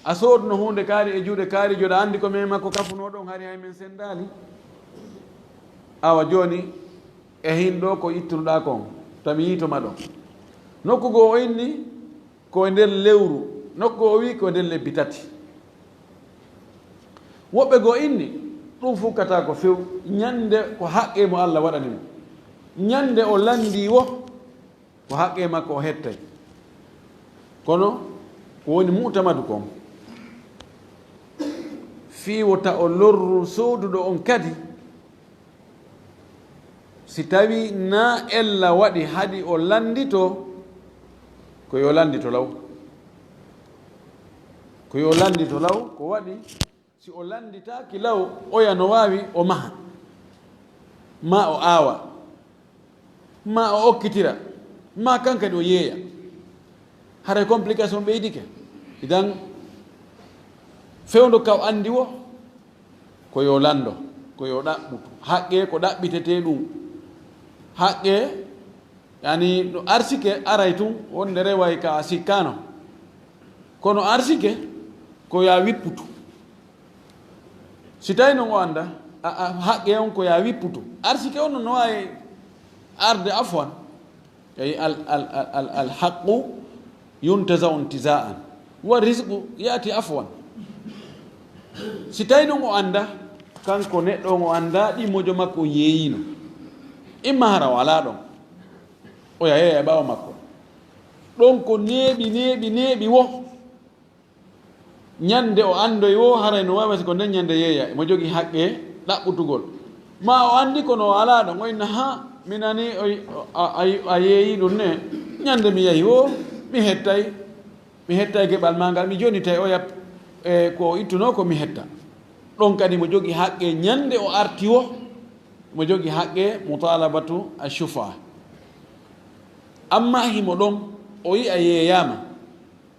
a sooduno huunde kaari e juuɗe kaari, joɗa anndi ko men makko kafunoo ɗon, hari hay men senndaali. Awa jooni, e hin ɗo ko ittunoɗaa kon, to mi yiito ma ɗon. Nokku goo o inni, ko e nder lewru, nokku o wi'i ko e nder lebbi tati. Woɓɓe goo inni, ɗum fukkata ko few, ñande ko haqqe mo Allah waɗani mo. Ñande o lanndii wo, ko haqqe makko o hettay. Kono ko woni mu'tamadu kon, Fii wota o lorru sooduɗo on kadi, si tawii na ella waɗi hadi o lanndito, ko yo lanndito law. Ko yo lanndito law, ko waɗi, si o lannditaaki law, oya no waawi o maha, maa o aawa, maa o okkitira, maa kan kadi o yeeya. Haray complication ɓeydike. Idan, fewndo ka o anndi wo, ko yo lanndo, ko yo ɗaɓɓutu. Haqqe ko ɗaɓɓitetee ɗum. Haqqe, yani, no arsike aray tun, wonde reway ka a sikkaano. Kono arsike, ko ya wipputu. Si tawi non o annda, a, a, haqqe on ko ya wipputu. Arsike on no waawi arde afwan. Ay al, al, al, al, al haqqu yuntaza'u intiza'an. Wa rizqu ya'ti afwan. Si tawi non o annda, kanko neɗɗo on o annda, ɗi mojo makko on yeeyino. Imma hara o alaa ɗon. Oya yeeya e ɓaawo makko. Ɗon ko neeɓi, neeɓi, neeɓi wo. Ñande o anndoy wo, haray no waawi si ko nden ñande yeeya. Mo jogi haqqe ɗaɓɓutugol. Ma o anndi kono o alaa ɗon, o inna, "Ha, mi nani o, a, a, a yeeyi ɗum ne. Ñande mi yahi wo, mi hettay. Mi hettay geɓal maa ngal, mi jonitay oya, e, ko o ittunoo ko mi hetta." Ɗon kadi mo jogi haqqe ñande o arti wo, mo jogi haqqe mutalabatu ashufa. Amma himo ɗon, o yi'a yeeyaama.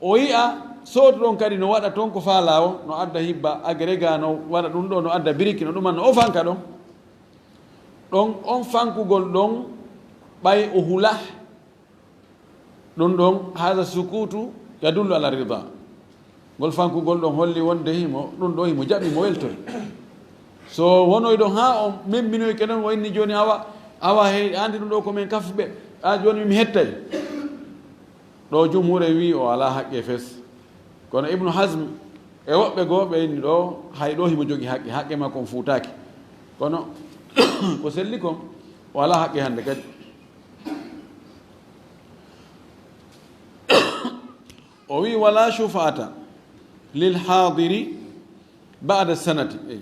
O yi'a soodu ɗon kadi no waɗa ton ko faalaa o, no adda hibba, agrega, no waɗa ɗum ɗo, no adda biriki, no ɗuman, no o fanka ɗon. Ɗon, on fankugol ɗon, ɓay o hula, ɗum ɗon, haza sukutu yadullu ala rida. Ngol fankugol ɗon holli wonde himo, ɗum ɗo himo jaɓi, mo weltori. So wonoy ɗon haa on memminoyke non, o inni jooni, "Awa, awa, hey, andi ɗum ɗo ko men kafuɓe, a jooni mi hettay." Ɗo jumhuure wi o alaa haqqe fes. Kono Ibnu Hazm e woɓɓe goo ɓe inni ɗo, hay ɗo himo jogi haqqe, haqqe makko on fuutaaki. Kono ko selli kon, o alaa haqqe hannde kadi. O wi, "Wala shufa'ata lil hadiri ba'da sanati." Eyi.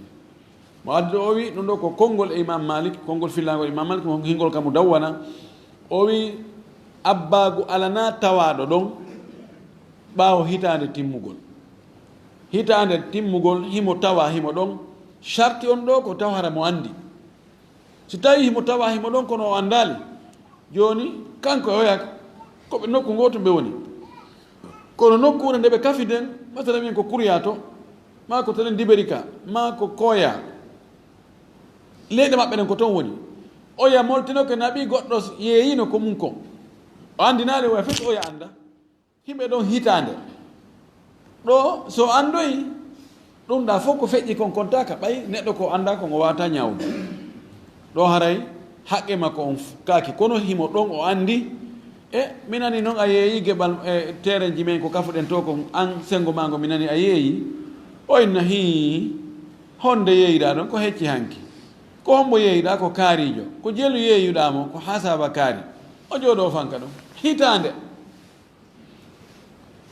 Mo addi ɗo o wi, ɗum ɗo ko konngol e Imam Malik, konngol fillaangol Imam Malik, mo hingol ka Mudawwana. O wi, abbaagu alanaa tawaaɗo ɗon ɓaawo hitaande timmugol. Hitaande timmugol, himo tawa, himo ɗon. Sharti on ɗo ko taw hara mo anndi. Si tawi himo tawa, himo ɗon kono o anndaali, jooni kanko e oya ko ɓe nokku gooto ɓe woni. Kono nokkuure nde ɓe kafi nden, masalan, wiyen ko Kurya to, maa ko telen Diberika, maa ko Koya. Leyɗe maɓɓe ɗen ko ton woni. Oya moltinoke naɓi goɗɗo yeeyino ko mum kon. O anndinaali oya fes, oya annda. Himɓe ɗon hitaande. Ɗo, so anndoyi, ɗum ɗa fof ko feƴƴi kon kontaaka, ɓay neɗɗo ko annda ko ngo waawata ñaawde. Ɗo haray haqqe makko on f-, kaaki, kono himo ɗon o anndi, e, mi nani noon a yeeyi geɓal, e, teerenji men ko kafuɗen to kon, an senngo maa ngo mi nani a yeeyi. O inna, "Hii, honde yeeyiɗaa ɗon? Ko hecci hanki? Ko hombo yeeyiɗaa? Ko kaariijo? Ko jelu yeeyuɗaa mo? Ko hasaba kaari?" O jooɗo o fanka ɗum. Hitaande.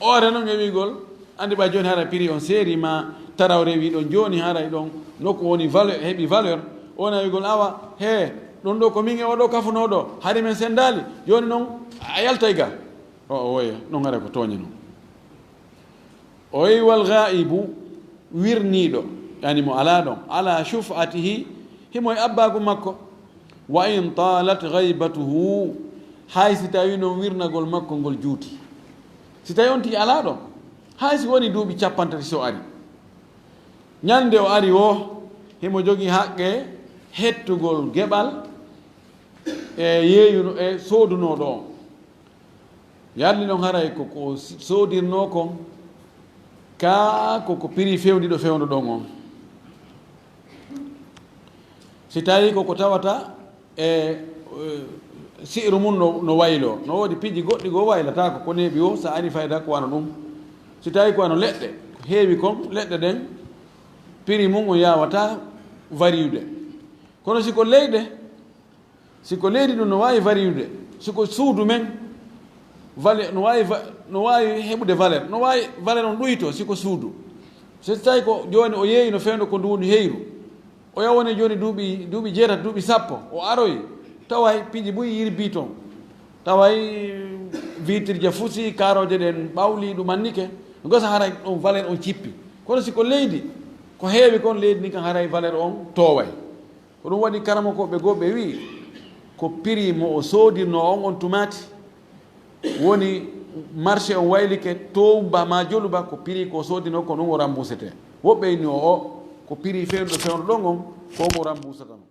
O ara noon e wiigol, anndi ɓay jooni hara prix on seeri ma tarawre wi ɗon jooni hara e ɗon nokku woni valeur, heɓi valeur. O wona wiigol, "Awa, he, ɗum ɗo ko min e oɗo kafunooɗo, hari men senndaali, jooni noon a yaltay ga." O, o woya, noon hara ko tooñe noon. O wi, "Wal ghaibu, wirniiɗo, yani mo alaa ɗon, ala shuf'atihi, himo e abbaagu makko." "Wa in talat ghaibatuhu," hay si tawi noon wirnagol makko ngol juuti. Si tawi on tigi alaa ɗon, hay si woni duuɓi cappanɗe tati so ari. Ñande o ari wo, himo jogi haqqe hettugol geɓal e yeeyuno e soodunooɗo on. Yalli noon haray ko, ko si-, soodirnoo kon, kaa ko, ko prix fewndiɗo fewndo ɗon on. Si tawii ko ko tawata e, e, si'ru mum no, no wayloo. No woodi piiji goɗɗi goo waylataako, ko neeɓi wo, so a ari fayda ko wano ɗum. Si tawii ko wano leɗɗe, ko heewi kon, leɗɗe ɗen, prix mum on yaawataa variyude. Kono si ko leyɗe, si ko leydi ɗum no waawi variyude, si ko suudu men, vale-, no waawi va-, no waawi heɓude valeur, no waawi valeur on ɗuyto si ko suudu. So tawi ko jooni o yeeyino fewndo ko nduundi heyru, o yaha woni jooni duuɓi, duuɓi jeetati, duuɓi sappo, o aroyi, taway piiji buy yirbii toon, taway vitre ja fusi, kaarooje ɗen ɓawli, ɗum annike, no gasa haray ɗon valeur on cippi. Kono si ko leydi, ko heewi kon leydi ndi kan haray valeur on tooway. Ko ɗum waɗi karamokooɓe goo ɓe wi'i, ko prix mo o soodinoo on, on tumaati, woni marché on waylike, toow ba maa jolu ba, ko prix ko soodinoo ko ɗum o rambuusetee. Woɓɓe inni o, o, ko prix fewndo fewndo ɗon on, ko on o rambuusata non.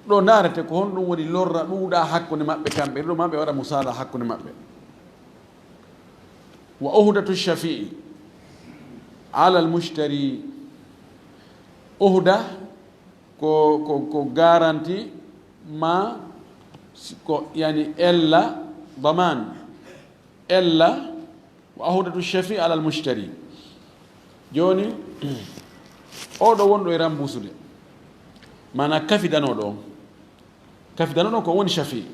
Ɗo ndaarete ko honɗum woni lorra ɗuuɗa hakkunde maɓɓe kamɓe, ɗo maɓe waɗa musaala hakkunde maɓɓe. Wa uhdatu shafi'i ala al mushtari. Uhda ko, ko, ko garanti ma si-, ko yani ella daman, ella wa uhdatu shafi'i ala al mushtari. Jooni, oɗo wonɗo e rambusude, mana kafidanooɗo on. Kafidanooɗo on ko woni shafi'i.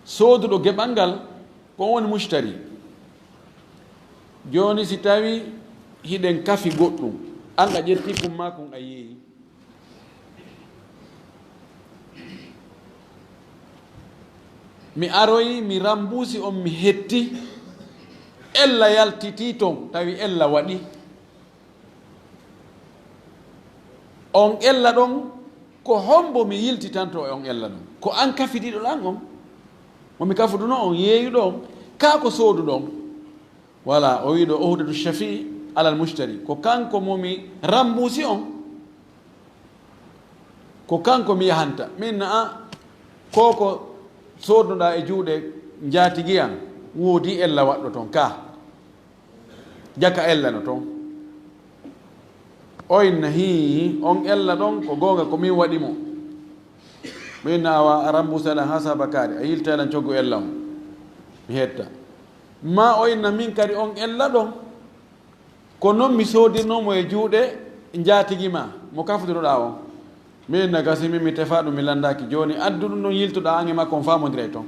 Sooduɗo geɓal ngal ko woni mushtari. Jooni si tawi hiɗen kafi goɗɗum, an a ƴetti kun maa kun a yeeyi. Mi aroyi, mi rambusi on, mi hetti, ella yaltitii ton, tawi ella waɗi. On ella ɗon, ko hombo mi yiltitanto e on ella ɗon? Ko an kafidiiɗo ɗan on, mo mi kafudunoo on, yeeyuɗo on, kaa ko sooduɗo on? Wala, o wi'i ɗo, uhdatu shafi'i alal mushtari. Ko kanko mo mi rambusi on, ko kanko mi yahanta. Min na a, ko ko sooduɗaa e juuɗe njaatigi an, woodi ella waɗɗo ton ka. Jaka ella no ton. O inna, hii, on ella ɗon, ko goonga ko min waɗi mo. Mi inna, awa, a rambusa lan haa saabakaari, a yilta lan coggu ella on. Mi hetta. Ma o inna, min kadi on ella ɗon, ko non mi soodinoo mo e juuɗe njaatigi ma, mo kafudiroɗaa on. Mi inna, gasi min mi tefaa ɗum, mi lanndaaki. Jooni, addu ɗum ɗon yiltuɗaa an e makko, on faamondiray ton.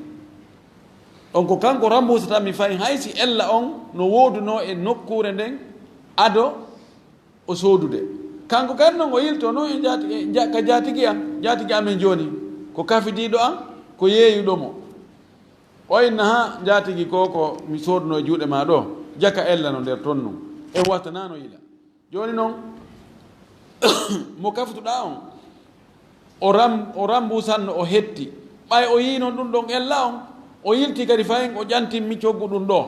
On ko kanko rambusata mi fayin, hay si ella on no woodunoo e nokkuure nden ado o soodude. Kanko kadi non o yilto non e jaati-, e ja-, ka jaatigi an, jaatigi amen jooni, ko kafidiiɗo an, ko yeeyuɗo mo. O inna, haa jaatigi ko, ko mi soodunoo e juuɗe ma ɗo, jaka ella no nder ton non. En wattanaano yila. Jooni non, mo kafutuɗaa on, o ram-, o rambusanno, o hetti. Ɓay o yii non ɗum ɗon ella on, o yilti kadi fayin, o ƴantin mi coggu ɗum ɗo.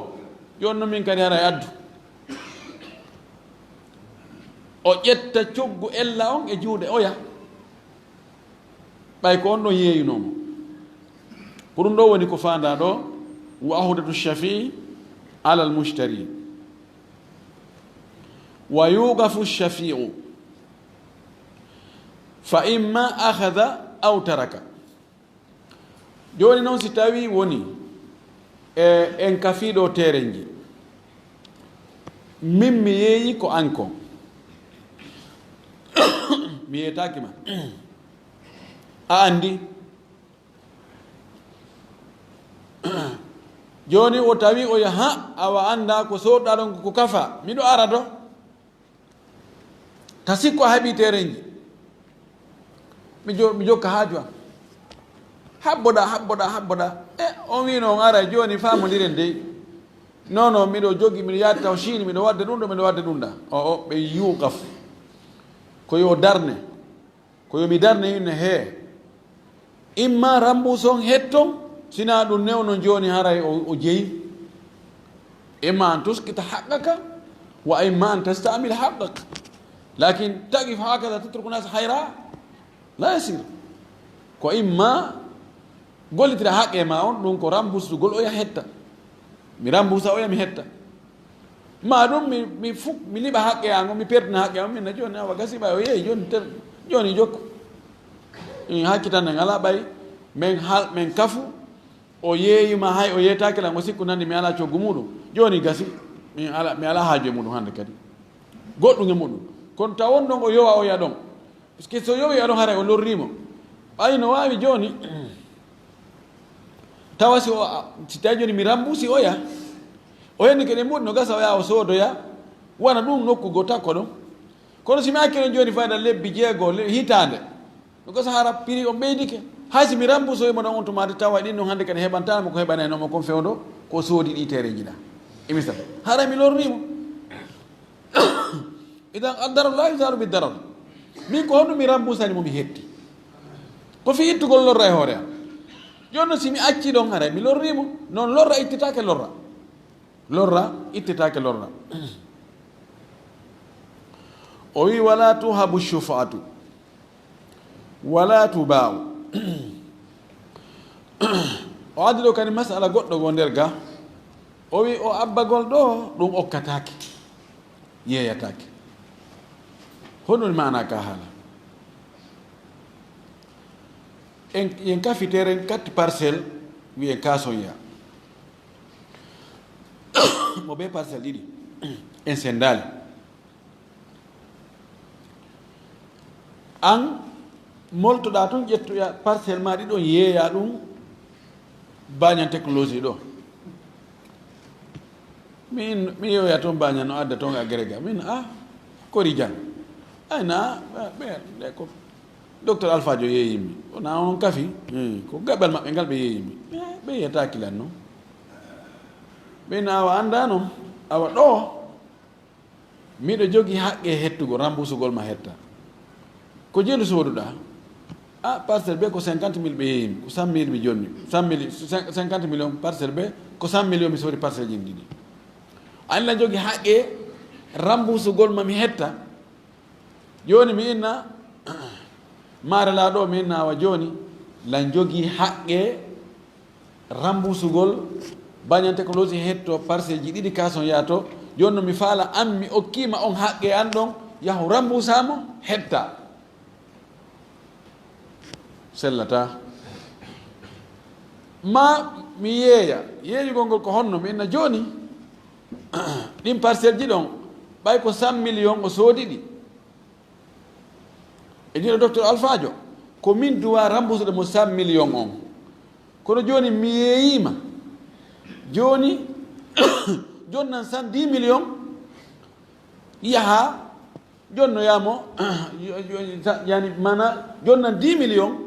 Jooni non min kadi haray addu. O ƴetta coggu ella on e juuɗe oya. Ɓay ko on ɗon yeeyunoo mo. Ko ɗum ɗo woni ko faandaa ɗo, wa uhdatu shafi'i alal mushtari. Wa yuqafu shafi'u. Fa imma akhadha aw taraka. Jooni non si tawi woni, e, en kafii ɗo teerenji. Min mi yeeyi ko an ko. Mi yeetaaki ma. A anndi. Jooni o tawi o yaha, awa annda ko sooɗɗaa ɗon ko kafa. Miɗo ara do. Ta sikko a heɓii teerenji. Mi jo-, mi jokka haaju am. Habboɗaa, habboɗaa, habboɗaa. E, on wiino on ara jooni faamondiren dey. Non, non, miɗo jogi, miɗo yaade taw Chine, miɗo waɗde ɗum ɗo, miɗo waɗde ɗum ɗa. O, o, ɓe yuqaf. Ko yo darne. Ko yo mi darne inne hee. Imma rambus on hetton, sinaa ɗum newno jooni haray o, o jeyi. Imma an tuskita haqqaka, wa imma an tastamila haqqaka. Lakin taqif hakada tatruku nas hayra, la yasir. Ko imma gollitira haqqe ma on, ɗum ko rambusugol oya hetta. Mi rambusa oya mi hetta. Ma ɗum mi, mi fu-, mi liɓa haqqe an on, mi pertina haqqe an on, min na jooni awa gasi ɓay o yeeyi jooni ter-, jooni jokku. In hakkitande ngala ɓay, men hal-, men kafu, o yeeyima hay o yeetaaki lan, o sikku nandi mi ala coggu muɗum. Jooni gasi, mi ala, mi ala haaju e muɗum hannde kadi. Goɗɗum e muɗum. Kono taw on ɗon o yowa oya ɗon. Parce que so yowi aɗon haray o lorrimo. Ɓay no waawi jooni, tawa si o, si tawi jooni mi rambusi oya, o henni kadi mbuɗi no gasa oya o soodoya, Wona ɗum nokku goo takko ɗon. Kono si mi acci ɗon jooni fayda lebbi jeego, le-, hitaande, mi ko sahara prix on ɓeydike. Hay si mi rambusoyi mo ɗon on tuma de tawa ɗin ɗon hannde kadi heɓantaama ko heɓanayno mo kon fewndo ko soodi ɗi tereji ɗa. E misal, hara mi lorni mo. Idan addarar la yuzalu bi darar. Min ko honno mi rambusani mo mi hetti? Ko fi ittugol lorra e hoore am. Jooni non si mi acci ɗon haray mi lorri mo. Non lorra ittitaake lorra. Lorra ittitaake lorra. O wi wala tuhabu shufa'atu. Wala tuba'u. O addi ɗo kadi masala goɗɗo goo nder ga. O wi o abbagol ɗo ɗum okkataake. Yeeyataake. Honɗum maana ka haala? En, en kafi terrain quatre parcelles, wi en ka soña. Mo be parcelle ɗiɗi. En sendaali. An moltoɗa tun ƴettoya parcelle ma ɗiɗon yeeya ɗum Bañan Technologie ɗo. Min, mi yeeya toon Bañan no adda toon agrega. Min, ah, kori jang. Ay na, ɓe, ɓe, ɓe ko Docteur Alpha Jo yeeyimi. Wona on kafi. Hmm, ko gaɓal maɓɓe ngal ɓe yeeyimi. Eh, ɓe yiyata kilan noon. Min awa annda noon. Awa ɗo, miɗo jogi haqqe hettugol, rambusugol ma hetta. Ko jelu sooduɗa? Ah, parcelle ɓe ko cinquante mille ɓe yeeyimi. Ko cent mille mi jonni. Cent mille, cin-, cinquante millions parcelle ɓe, ko cent millions mi soodi parcelle ji ɗiɗi. An la jogi haqqe rambusugol ma mi hetta. Jooni mi inna, maare laa ɗo mi inna awa jooni, lan jogi haqqe rambusugol Bañan Technologie hetto parcelle ji ɗiɗi ka son yaato. Jooni no mi faala an mi okkima on haqqe an ɗon, yahu rambusa mo, hetta. Sellata. Ma mi yeeya, yeeyugol ngol ko honno, mi inna jooni, ɗin parcelle ji ɗon, ɓay ko cent millions o soodi ɗi. E jino Docteur Alpha Jo, ko min duwa rambusude mo cent millions on. Kono jooni mi yeeyima. Jooni, jonnan cent dix millions, yaha, jonnoya mo, yani, mana, jonnan dix millions,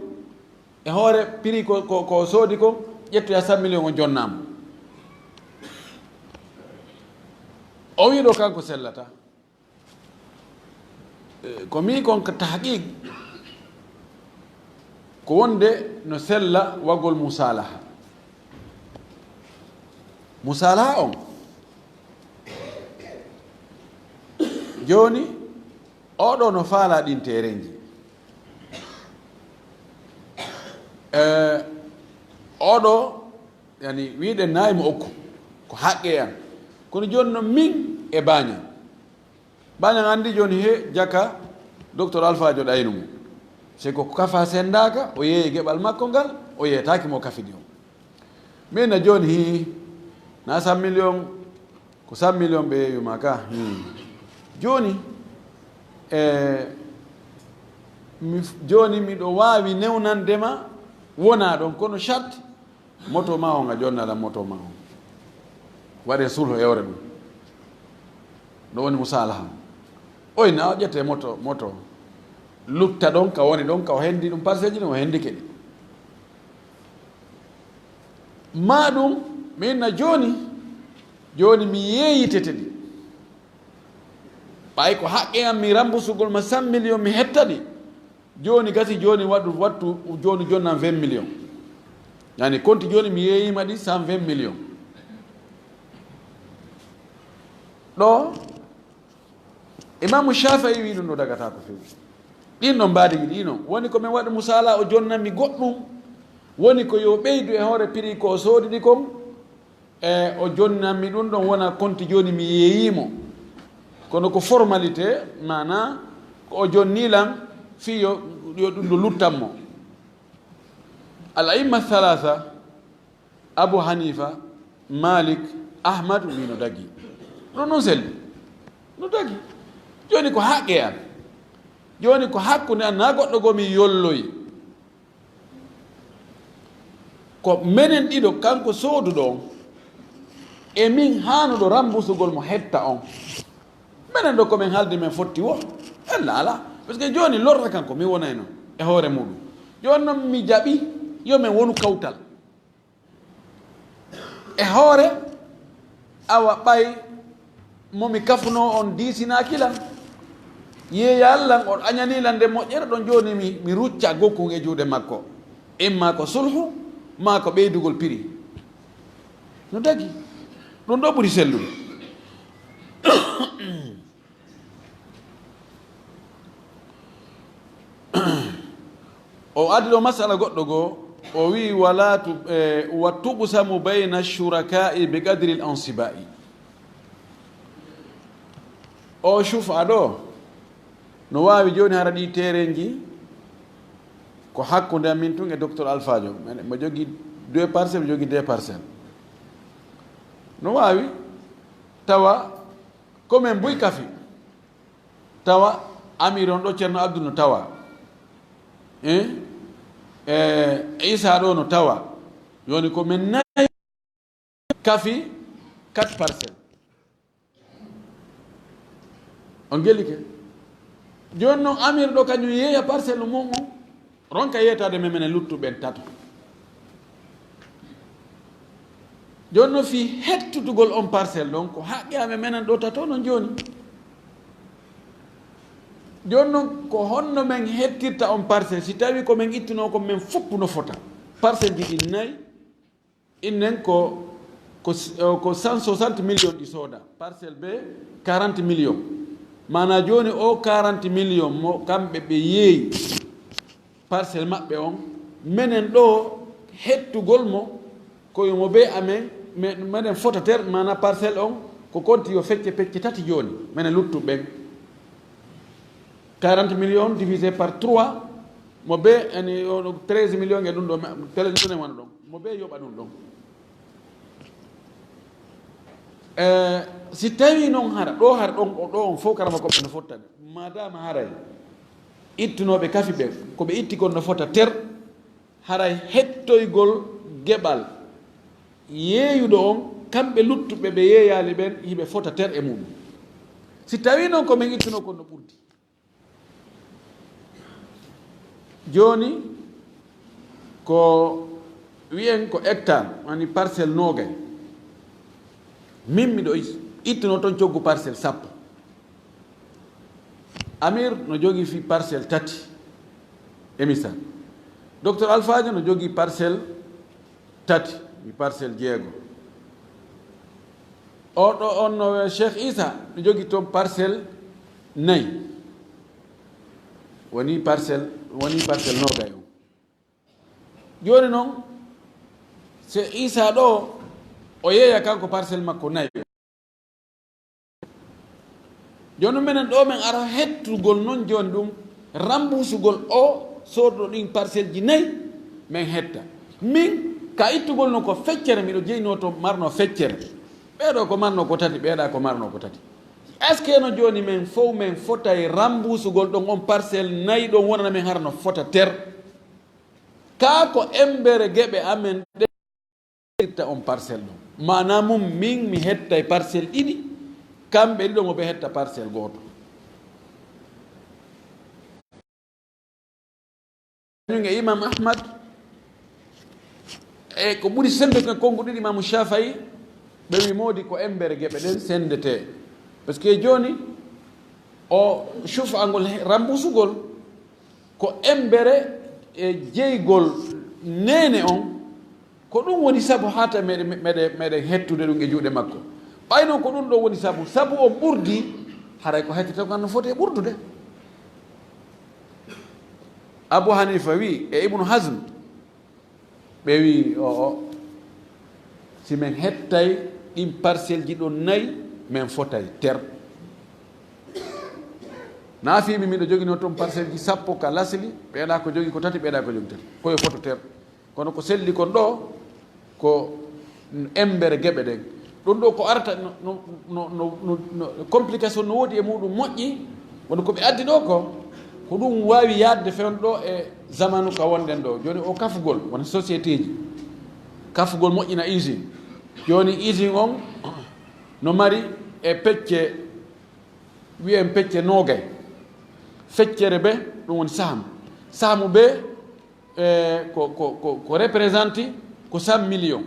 e hoore prix ko, ko, ko soodi ko, ƴettoya cent millions o jonnamo. O wi ɗo kanko sellata. Eh, ko mi kon ka tahqiq, ko wonde no sella wagol musalaha. Musalaha on, jooni, oɗo no faala ɗin terenji. Eh, oɗo, yani, wiɗen nayi mo okku, ko haqqe an. Kono jooni no min e Bañan. Bañan anndi jooni he jaka Docteur Alpha Jo ɗaynu mo. Se ko kafa sendaka, o yeeyi geɓal makko ngal, o yeetaaki mo kafidi on. Min na jooni hi, na cent millions, ko cent millions ɓe yeeyuma ka. Hmm. Jooni, e, mi, jooni miɗo waawi newnande ma, wona ɗon, kono charte, moto ma on a jonnala moto ma on. Waɗe sulhu ewre ɗum. Ɗo woni musalaha. Oy na o ƴette moto, moto. Lutta ɗon ka woni ɗon, ka o hendi ɗum parcelle ji ɗin, o hendike ɗi. Ma ɗum, min na jooni, jooni mi yeeyitete ɗi. Ɓay ko haqqe am mi rambusugol ma cent millions mi hetta ɗi. Jooni gasi, jooni waɗu, wattu, jooni jonnan vingt millions. Yani konti jooni mi yeeyima ɗi cent vingt millions. Ɗo, Imamu Shafi'i wi ɗum ɗo dagata ko fewi. Ɗin ɗon mbaadi ɗi ɗi non. Woni ko min waɗu musala o jonnanmi goɗɗum. Woni ko yo ɓeydu e hoore prix ko o soodi ɗi kon. E o jonnanmi ɗum ɗon wona konti jooni mi yeeyimo. Kono ko formalité, mana ko o jonni lan fii yo, yo ɗum ɗo luttan mo. Al a'imma thalatha, Abu Hanifa, Malik, Ahmad, wi no dagi. Ɗum ɗum selli. No dagi. Jooni ko haqqe an. Jooni ko hakkunde an, na goɗɗo goo mi yolloyi. Ko menen ɗiɗo, kanko sooduɗo on, e min haanuɗo rambusugol mo hetta on. Menen ɗo ko men haaldi men fotti wo. Ella alaa. Parce que jooni lorra kan ko mi wonayno e hoore muɗum. Jooni noon mi jaɓi yo men wonu kawtal. E hoore, awa ɓay mo mi kafuno on diisinaaki lan, yeeyaali lan, on añanii lan nde moƴƴere ɗon, jooni mi, mi rucca gokkun e juuɗe makko. Imma ko sulhu, maa ko ɓeydugol piri. No dagi. Ɗum ɗo ɓuri sellude. O addi ɗo masala goɗɗo goo, o wi'i, "Wala tu, eh, wa tuqsamu bayna shuraka'i bi qadri al-ansiba'i." O shufa ɗo, no waawi jooni hara ɗi terenji ko hakkunde amin tun e docteur Alpha Diop. Men, mo jogi deux parcelles, mo jogi deux parcelles. No waawi tawa ko men buy kafi. Tawa Amir on ɗo, Ceerno Abdul no tawa. Eh? Eh, Isa ɗo no tawa. Yoni ko men nayi kafi quatre parcelles. On gelike. Jooni noon Amir ɗo kañum yeeya parcelle mum on. Ronka yeetaade men, menen luttuɓe ɓen tato. Jooni noon fii hettutugol on parcelle ɗon, ko haqqe amen menen ɗo tato non jooni. Jooni noon ko honno men hettirta on parcelle, si tawii ko men ittunoo ko men fof no fota? Parcelle ji ɗin nayi, innen ko, ko, ko cent soixante millions ɗi sooda, parcelle be quarante millions. Maanaa jooni o quarante millions mo kamɓe ɓe yeeyi parcelle maɓɓe on, menen ɗo hettugol mo, ko yo mo be amen, me-, menen fota ter, maanaa parcelle on, ko konti yo fecce pecce tati jooni, menen luttuɓe ɓen. Quarante millions divisé par trois, mo be, ani, o, treize millions e ɗum ɗo, me-, tele ɗum ɗo ne wona ɗon. Mo be yoɓa ɗum ɗon. Eh, si tawii noon hara, ɗo hara ɗon, o ɗo on fof karama ko ɓe no fottani. Madama haray, ittunooɓe kafi ɓe, ko ɓe itti kon no fota ter, haray hettoygol geɓal yeeyuɗo on, kamɓe luttuɓe ɓe yeeyaali ɓen, hiɓe fota ter e muɗum. Si tawii noon ko men ittunoo kon no ɓurdi. Jooni, ko wi'en ko hectare, woni parcelle noogay. Min miɗo is-, ittuno toon coggu parcelle sappo. Amir no jogii fii parcelle tati, e misal. Docteur Alpha Diop no jogii parcelle tati, mi parcelle jeego. O ɗo on no Cheikh Issa, no jogii toon parcelle nayi. Woni parcelle, woni parcelle noogay on. Jooni noon, Cheikh Issa ɗo, o yeeya kanko parcelle makko nayi. Jooni menen ɗo men ara hettugol noon jooni ɗum, rambusugol o soodɗo ɗin parcelle ji nayi, men hetta. Min, ka ittugol no ko feccere, miɗo jeyno to marno feccere. Ɓeeɗo ko marno ko tati, ɓeeɗa ko marno ko tati. Est ce que no jooni men fow men fotay rambusugol ɗon on parcelle nayi ɗon wonana men hara no fota ter? Kaa ko embere geɓe amen ɗe itta on parcelle ɗon. Maanaa mum, min mi hettay parcelle ɗiɗi, kamɓe ɗiɗo mo ɓe hetta parcelle gooto. Kañum e Imam Ahmad, e ko ɓuri senndude kon konnguɗi Imam Shafi'i, ɓe wi moodi ko embere geɓe ɗen senndetee. Parce que jooni, o shufa ngol he-, rambusugol, ko embere e jeygol neene on, ko ɗum woni sabu haa ta meɗe-, meɗe-, meɗen hettude ɗum e juuɗe makko. Ɓay noon ko ɗum ɗo woni sabu, sabu o ɓurdi, haray ko hettata ko no foti e ɓurdude. Abu Hanifa wi, e Ibnu Hazm, ɓe wi, o, o, si men hettay ɗin parcelle ji ɗon nayi, men fotay ter. Naa fii mi miɗo joginoo toon parcelle ji sappo ka lasli, ɓeeɗa ko jogi ko tati, ɓeeɗa ko jogi tati. Ko yo foto ter. Kono ko selli kon ɗo, ko embere geɓe ɗen. Ɗum ɗo ko arata no, no, no complication no woodi e muɗum moƴƴi, wano ko ɓe addi ɗo ko, ko ɗum waawi yaadde feewndo ɗo e zamanu ka wonɗen ɗo. Jooni o kafugol, wona société ji. Kafugol moƴƴina usine. Jooni usine on no mari e pecce Wiyen pecce noogay. Feccere be, ɗum woni saham. Sahamu be, e, ko, ko, ko, ko représenté ko cent millions.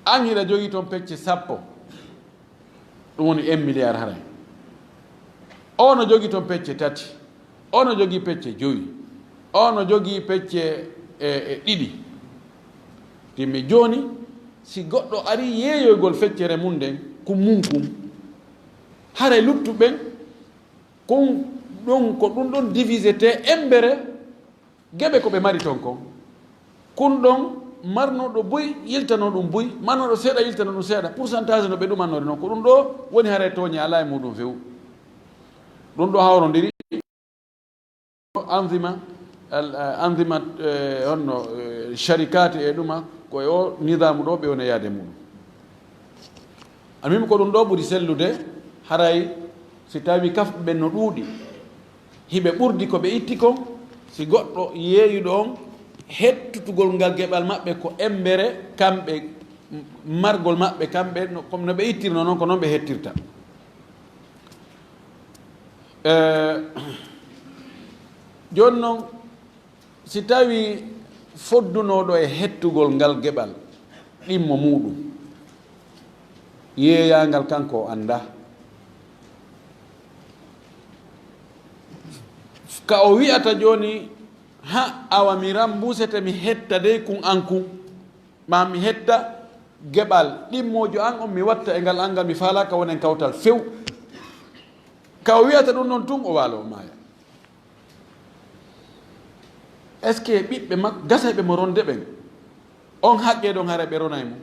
An hiɗa jogii toon pecce sappo, ɗum woni un milliard haray. O no jogii toon pecce tati, o no jogii pecce jowi, o no jogii pecce, e, e, ɗiɗi. Timmi jooni, si goɗɗo ari yeeyoygol feccere mum nden, kun mum kun, haray luttu ɓen, kun ɗon, ko ɗum ɗon divisé te embere, geɓe ko ɓe mari ton kon. Kun ɗon marnooɗo buy, yiltanoo ɗum buy, marnooɗo seeɗa, yiltanoo ɗum seeɗa. Pourcentage no ɓe ɗumannori non. Ko ɗum ɗo woni haray tooñe alaa e muɗum few. Ɗum ɗo hawrondiri anzima, al-, eh, anzima, eh, honno, eh, sharikaati e ɗuma, ko e o nizaamu ɗo ɓe woni yaade muɗum. Almuhim, ko ɗum ɗo ɓuri sellude, haray si tawi kafɓe ɓen no ɗuuɗi, hiɓe ɓurdi ko ɓe itti kon, si goɗɗo yeeyuɗo on, hettutugol ngal geɓal maɓɓe ko embere, kamɓe, margol maɓɓe, kamɓe, no, comme no ɓe ittirno non, ko non ɓe hettirta. Eh, jooni non, si tawi foddunooɗo e hettugol ngal geɓal ɗimmo muuɗum, yeeyaangal kanko o anndaa. Ka o wi'ata jooni, ha, awa mi rambusete, mi hetta dey kun an kun, ma mi hetta geɓal ɗimmoojo an on, mi watta e ngal an ngal, mi faalaaka wonen kawtal few. Ka o wi'ata ɗum non tun, o waalo, o maaya. Est-ce que ɓiɓɓe makko, gasayɓe mo ronde ɓen, on haqqe ɗon hara ɓe ronay mo?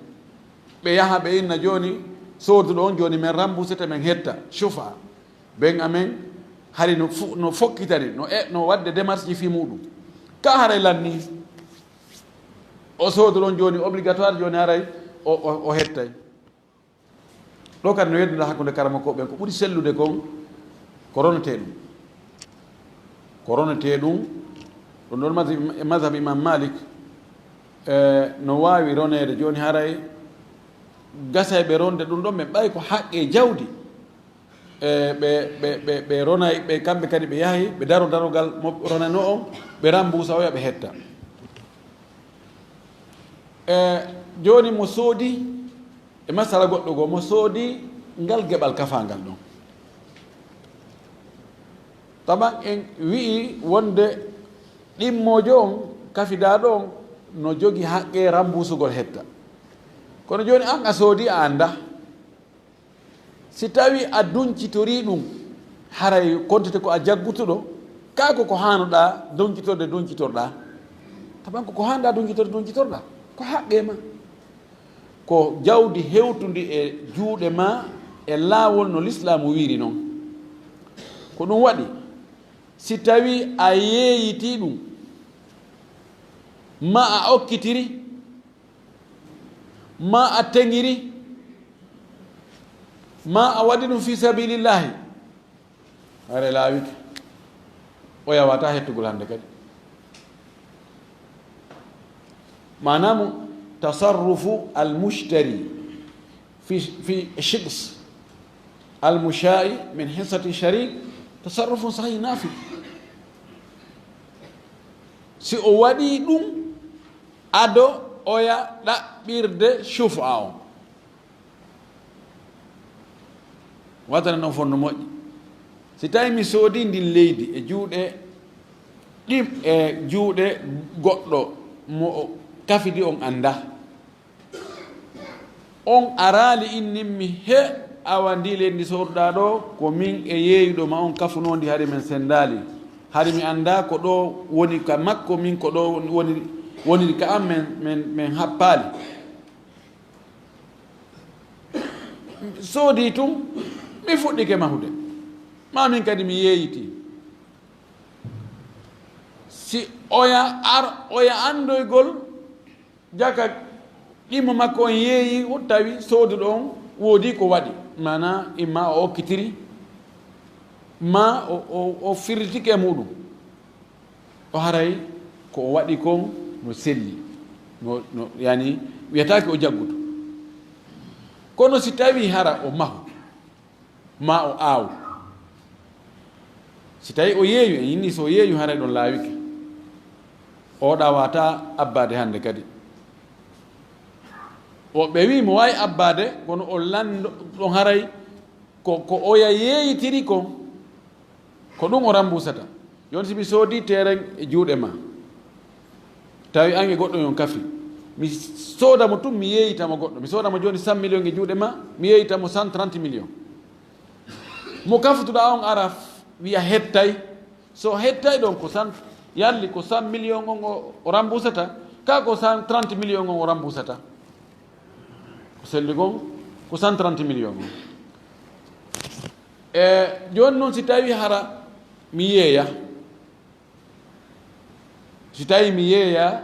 Ɓe yaha ɓe inna jooni, sooduɗo on jooni men rambusete, men hetta, shufa. Ben amen, hari no fu-, no fokkitani, no e-, no wadde démarche ji fii muɗum. Ka haray lanni, o sooduɗo on jooni obligatoire jooni haray o, o, o hettay. Ɗo kadi no yeddude hakkunde karamokooɓe ɓen, ko ɓuri sellude kon ko ronetee ɗum. Ko ronetee ɗum, ɗum ɗon mazhab, mazhab Imam Malik, e, no waawi roneede. Jooni haray gasayɓe ronde ɗum ɗon, ɓe ɓay ko haqqe jawdi. E, ɓe, ɓe, ɓe, ɓe ronay, ɓe kamɓe kadi ɓe yahay, ɓe daro darogal mo ronanoo on, ɓe rambuusa oya, ɓe hetta. E, jooni mo soodi, e masala goɗɗo goo, mo soodi ngal geɓal kafaangal ɗon. Taman en wi'i wonde ɗimmoojo on, kafidaaɗo on, no jogi haqqe rambuusugol hetta. Kono jooni an a soodi, a anndaa. Si tawi a duncitorii ɗum, haray kontete ko a jaggutuɗo, kaa ko ko haanoɗaa duncitorde duncitorɗaa. Taban ko ko haanoɗaa duncitorde duncitorɗaa, ko haqqee ma. Ko jawdi hewtundi e juuɗe ma e laawol no Lislaamu wiiri non. Ko ɗum waɗi, si tawi a yeeyitii ɗum, ma a okkitiri, ma a teŋiri, ma a waɗi ɗum fi sabilillahi, hare laawike, o yawata hettugol hannde kadi. Maanaamu tasarrufu al mushtari fi, fi shiqs al musha'i min hissati sharik tasarrufun sahih nafid. Si o waɗi ɗum, ado oya ɗaɓɓirde shufa on. Watana ɗon fonno moƴƴi. Si tawi mi soodi ndin leydi e juuɗe ɗim, e juuɗe goɗɗo mo o kafidi on annda, on araali innin mi he awa ndi leydi ndi sooduɗaa ɗo, ko min e yeeyuɗo ma on kafunoo ndi, hari men senndaali. Hari mi anndaa ko ɗo woni ka makko, min ko ɗo woni, woniri ka am, men, men, men happaali. Soodi tun, mi fuɗɗike mahude. Ma min kadi mi yeeyitii. Si oya ar, oya anndoygol jaka ɗimmo makko on yeeyi, o tawi sooduɗo on woodi ko waɗi. Maanaa, imma o okkitiri, ma o, o, o firritike e muɗum. O haray ko o waɗi kon no selli. No, no, yani, wiyataake o jagguto. Kono si tawi hara o mahu, ma o aaw. Si tawi o yeeyu, en inni so o yeeyu, haray ɗon laawike. O ɗawataa abbaade hannde kadi. O ɓe wi mo waawi abbaade, kono o lanndo ɗon haray ko, ko oya yeeyitiri kon, ko ɗum o rambuusata. Jooni si mi soodii teeren e juuɗe ma, tawi an e goɗɗo yon kafi, mi sooda mo tun, mi yeeyita mo goɗɗo. Mi sooda mo jooni cent millions e juuɗe ma, mi yeeyita mo cent trente millions. Mo kafutuɗaa on ara f-, wiya hettay. So hettay ɗon ko cent, yalli ko cent millions on o, o rambuusata, ka ko cent trente millions on o rambuusata. Ko selli kon ko cent trente millions on. E jooni noon si tawi hara mi yeeya, si tawi mi yeeya,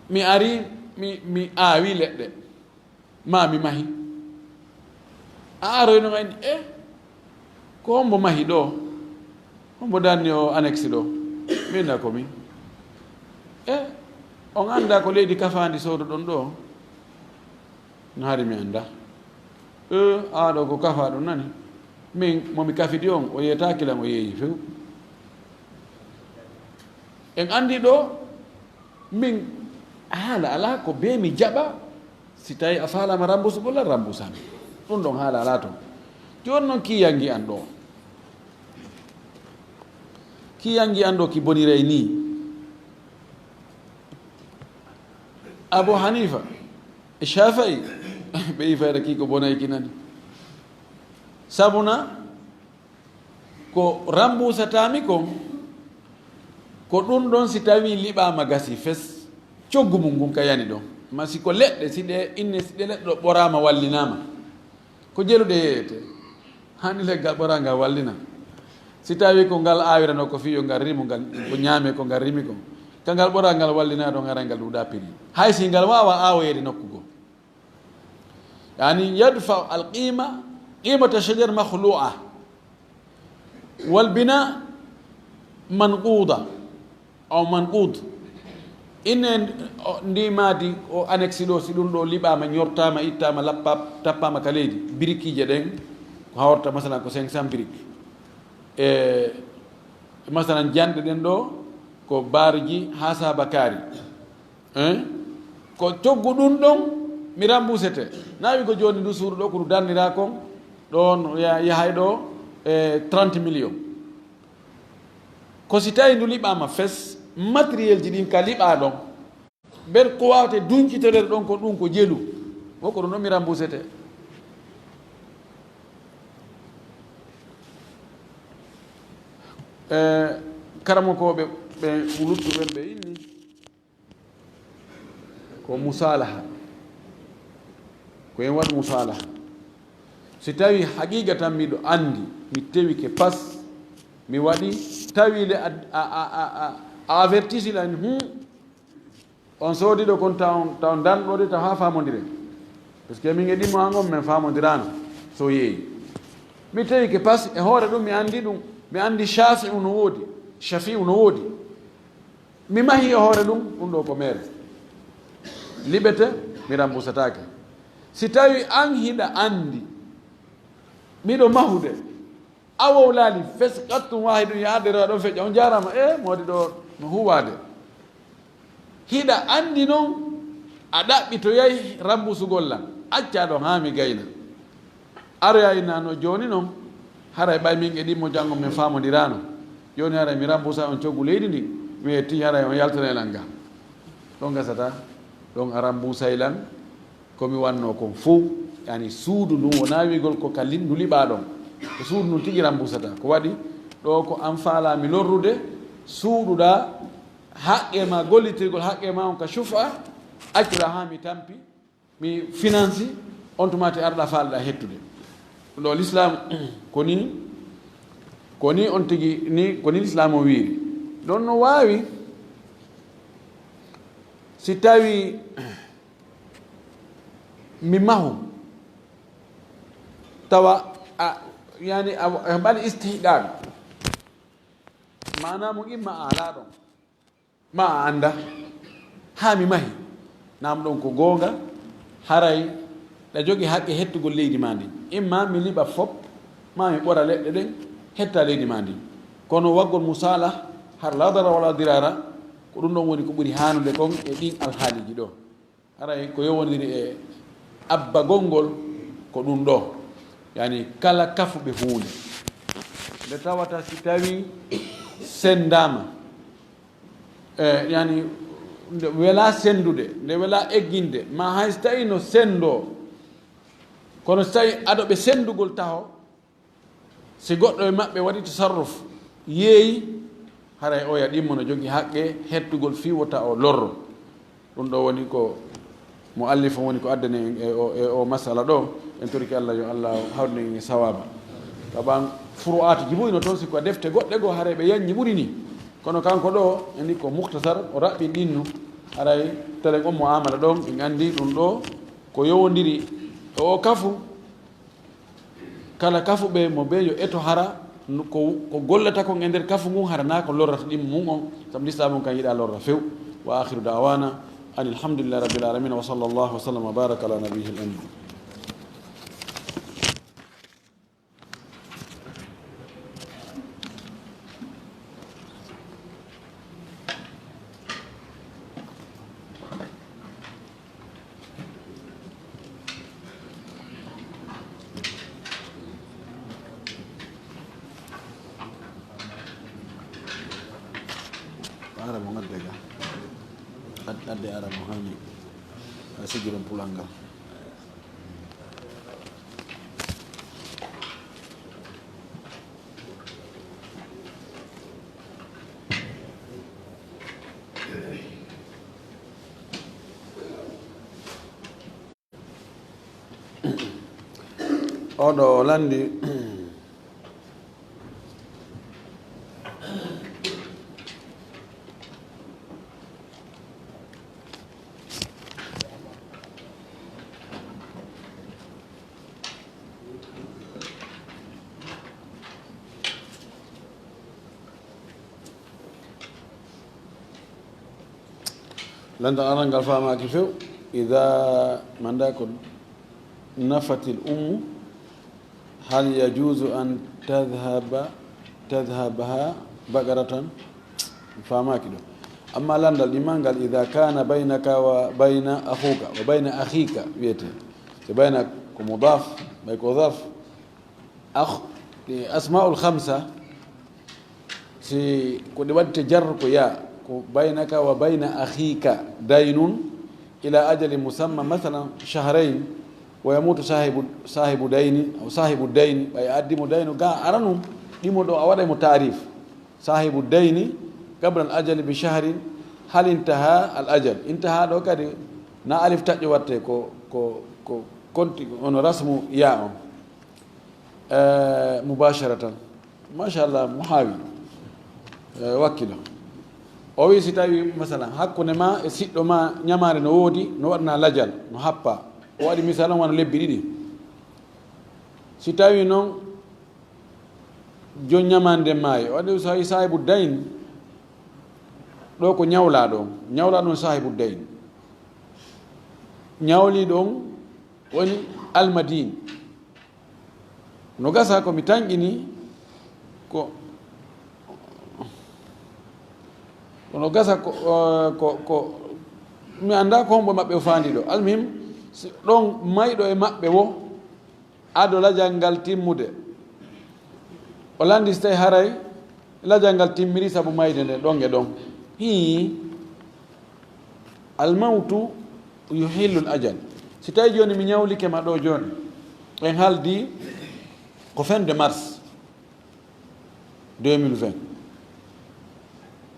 mi ari, mi, mi aawi leɗɗe, ma mi mahi. A aroyno en, e, ko hombo mahi ɗo? Hombo danni o annexe ɗo? Min na ko min. E, on annda ko leydi kafaandi soodo ɗon ɗo? No hari mi annda. E, a ɗo ko kafa ɗum nani. Min, mo mi kafidi on, o yeetaaki lan, o yeeyi few. En anndi ɗo, min, haala alaa ko bee mi jaɓa, si tawi a faalaama rambuusugol lan, rambuusaami. Ɗum ɗon haala alaa toon. Jooni noon, ki yanngi an ɗo. Ki yanngi an ɗo, ki boniray nii. Abu Hanifa, e Shafi'i, ɓe yi fayda ki ko bonay ki nani. Sabuna, ko rambuusataami kon, ko ɗum ɗon si tawi liɓaama gasi fes, coggu mum ngun ka yani ɗon. Ma si ko leɗɗe, si ɗe inne, si ɗe leɗɗe ɗo ɓoraama, wallinaama, ko jeluɗe yeeyete. Hani leggal ɓoraa ngal wallina. Si tawi ko ngal aawirano ko fii yo ngal rimu, ngal ko ñaame ko ngal rimi ko. Ka ngal ɓoraa ngal wallina ɗon, aray ngal ɗuuɗa piri. Hay si ngal waawa aawoyeede nokku goo. Yani yadfa al qima, qimata shajar makhlu'a. Wal bina manquda, aw manqud. Inne o, ndi maadi o annexe ɗo, si ɗum ɗo liɓaama, ñortaama, ittaama, lappa-, tappaama ka leydi, birikiije ɗen, ko hawrata, masalan, ko cinq cents briques. E, masalan, janɗe ɗen ɗo, ko baaruji haa saaba kaari. Hein? Ko coggu ɗum ɗon mi remboursete. Na wi ko jooni ndu suudu ɗo, ko ndu darnira kon, ɗon ya-, yahay ɗo, e, trente millions. Ko si tawi ndu liɓaama fes, matériel ji ɗin ka liɓa ɗon, ɓen ko wawte duncitoreede ɗon ko ɗum ko jelu, wo ko ɗum ɗon mi remboursete. E, karamokooɓe ɓe luttuɓen ɓe inni, ko musalaha. Ko en waɗu musalaha. Si tawi haqiqa tan miɗo anndi, mi tewike pas, mi waɗi, tawi le a, a, a, a, a avertisi lan, hmm, on soodi ɗo kon taw, taw danɗo de taw haa faamondiren. Parce que min e ɗimmo an on min faamondirano so yeeyi. Mi tewike pas e hoore ɗum mi anndi ɗum, mi anndi Shafi'u no woodi, Shafi'u no woodi. Mi mahi e hoore ɗum, ɗum ɗo ko mere. Liɓete, mi remboursataake. Si tawi an hiɗa anndi, miɗo mahude, a wowlaali fes, qattu waahidun yaade rewa ɗon feƴƴa, on jaaraama, e moodi ɗo no huwaade. Hiɗa anndi non, a ɗaɓɓitoyay remboursugol lan. Acca ɗon haa mi gayna. Aroya inna no jooni non, haray ɓay min e ɗimmo janngo min faamondirano. Jooni haray mi remboursa on coggu leydi ndi, mi yetti haray on yaltana lan ga. Ɗon gasata, ɗon a remboursa lan, ko mi wanno kon fow, yani suudu ndun wona wiigol ko ka li-, ndu liɓa ɗon. Ko suudu ndun tigi remboursa ta. Ko waɗi ɗo ko an faala mi lorrude, suuɗuɗa haqqe ma, gollitirgol haqqe ma on ka shufa, accira haa mi tampi, mi finansi, on tuma te arɗa faalɗa hettude. Ɗo l'islam ko ni, ko ni on tigi ni, ko ni l'islam o wiiri. Ɗon no waawi si tawi mi mahu, tawa a, yani a, a mbaɗi istihqaq, maana mo imma a alaa ɗon. Ma a annda, haa mi mahi. Naam ɗon ko goonga, haray ɗa jogi haqqe hettugol leydi ma ndin. Imma mi liɓa fop, ma mi ɓora leɗɗe ɗen, hetta leydi ma ndin. Kono waggol musala, har la darara wala dirara, ko ɗum ɗon woni ko ɓuri haanude kon e ɗin alhaaliji ɗo. Haray ko yowondiri e abbagol ngol ko ɗum ɗo. Yani kala kafuɓe huunde. Nde tawata si tawi sendama, e, yani nde wela sendude, nde wela egginde, ma hay si tawi no sendo, kono si tawi ado ɓe sendugol taho, si goɗɗo e maɓɓe waɗi tasarruf, yeeyi, haray oya ɗimmo no jogi haqqe hettugol fii wota o lorro. Ɗum ɗo woni ko muallif on woni ko addani en e o, e o masala ɗo. En toriki Allah yo Allah hawrine en e sawaba. Taban furu'aatu jibuino toon, si ko defte goɗɗe goo, haray ɓe yanñi ɓuri ni. Kono kanko ɗo, en ni ko mukhtasar, o raɓɓin ɗinnu. Haray telen on muamala ɗon, en anndi ɗum ɗo ko yowondiri e o kafu. Kala kafuɓe mo bee yo eto hara ko, ko gollata kon e nder kafu ngun, hara naa ko lorrata ɗimmo mum on, sabu lislaamu on kan yiɗaa lorra few. Wa akhiru da'wana anil hamdulillahi rabbil alamin, wa sallallahu wa sallam wa baraka ala nabiyyil amin. Ara mo ngadde ga. Ad-, adde ara mo hani. A sigiron pulanga. Oɗo o lanndi. Lanndal arangal faamaaki few. Ida manda ko nafatil ummu, hal yajuzu an tadhhaba, tadhhabaha baqaratan? Faamaaki ɗo. Amma lanndal ɗimmal ngal, ida kana baynaka wa bayna akhuka, wa bayna akhika, wiyete. So bayna ko mudaf, bay ko zarf. Akh, ɗi asma'ul khamsa, si ko ɗi waɗte jar ko ya, ko baynaka wa bayna akhika daynun ila ajalin musamma, masalan, shahrayn, wa yamutu sahibu, sahibu dayni, aw sahibu dayni, ɓay a addi mo daynu ga aranun, ɗimo ɗo a waɗay mo ta'rif. Sahibu dayni qabla al ajali bi shahrin, hal intaha al ajal? Intaha ɗo kadi na alif taƴƴo watte ko, ko, ko konti, ono rasmu ya on. Eh, mubasharatan. Machallah, mo haawi. Eh, wakkilo. O wi si tawi, masalan, hakkunde ma e siɗɗo ma ñamaare no woodi, no waɗna lajal, no happa. O waɗi misal on wano lebbi ɗiɗi. Si tawi noon, jooni ñamaande maayi, o waɗi sa-, saahibu dayn, ɗo ko ñawlaaɗo on. Ñawlaaɗo on saahibu dayn. Ñawliiɗo on woni almadin. No gasa ko mi tanƴini ko, ko no gasa ko, eh, ko, ko mi anndaa ko hombo maɓɓe o faandi ɗo. Almuhim, si ɗon mayɗo e maɓɓe wo, ado lajal ngal timmude. O lanndi si tawi haray lajal ngal timmiri sabu mayde nde ɗon e ɗon. Hii. Almawtu yuhillul ajal. Si tawi jooni mi ñawlike ma ɗo jooni, en haaldi ko fin de mars deux mille vingt.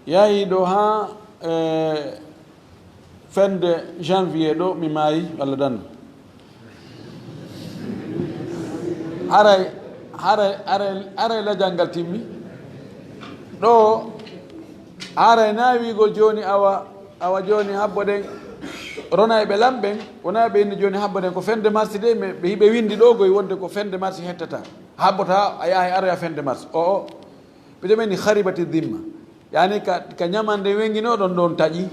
Yahi ɗo haa, eh, fin de janvier ɗo mi maayi, Allah dandu. Haray, haray, haray, haray lajal ngal timmi. Ɗo, haray na wiigol jooni awa, awa jooni habbo ɗen, ronayɓe lam ɓen, wona ɓe inni jooni habbo ɗen ko fin de mars de, mais ɓe, ɓe windi ɗo goy wonde ko fin de mars hettata. Habbota a yahay aroya fin de mars. O, o. Ɓe ɗumen ni kharibati dhimma. Yani ka, ka ñamande wenginoɗon ɗon taƴi.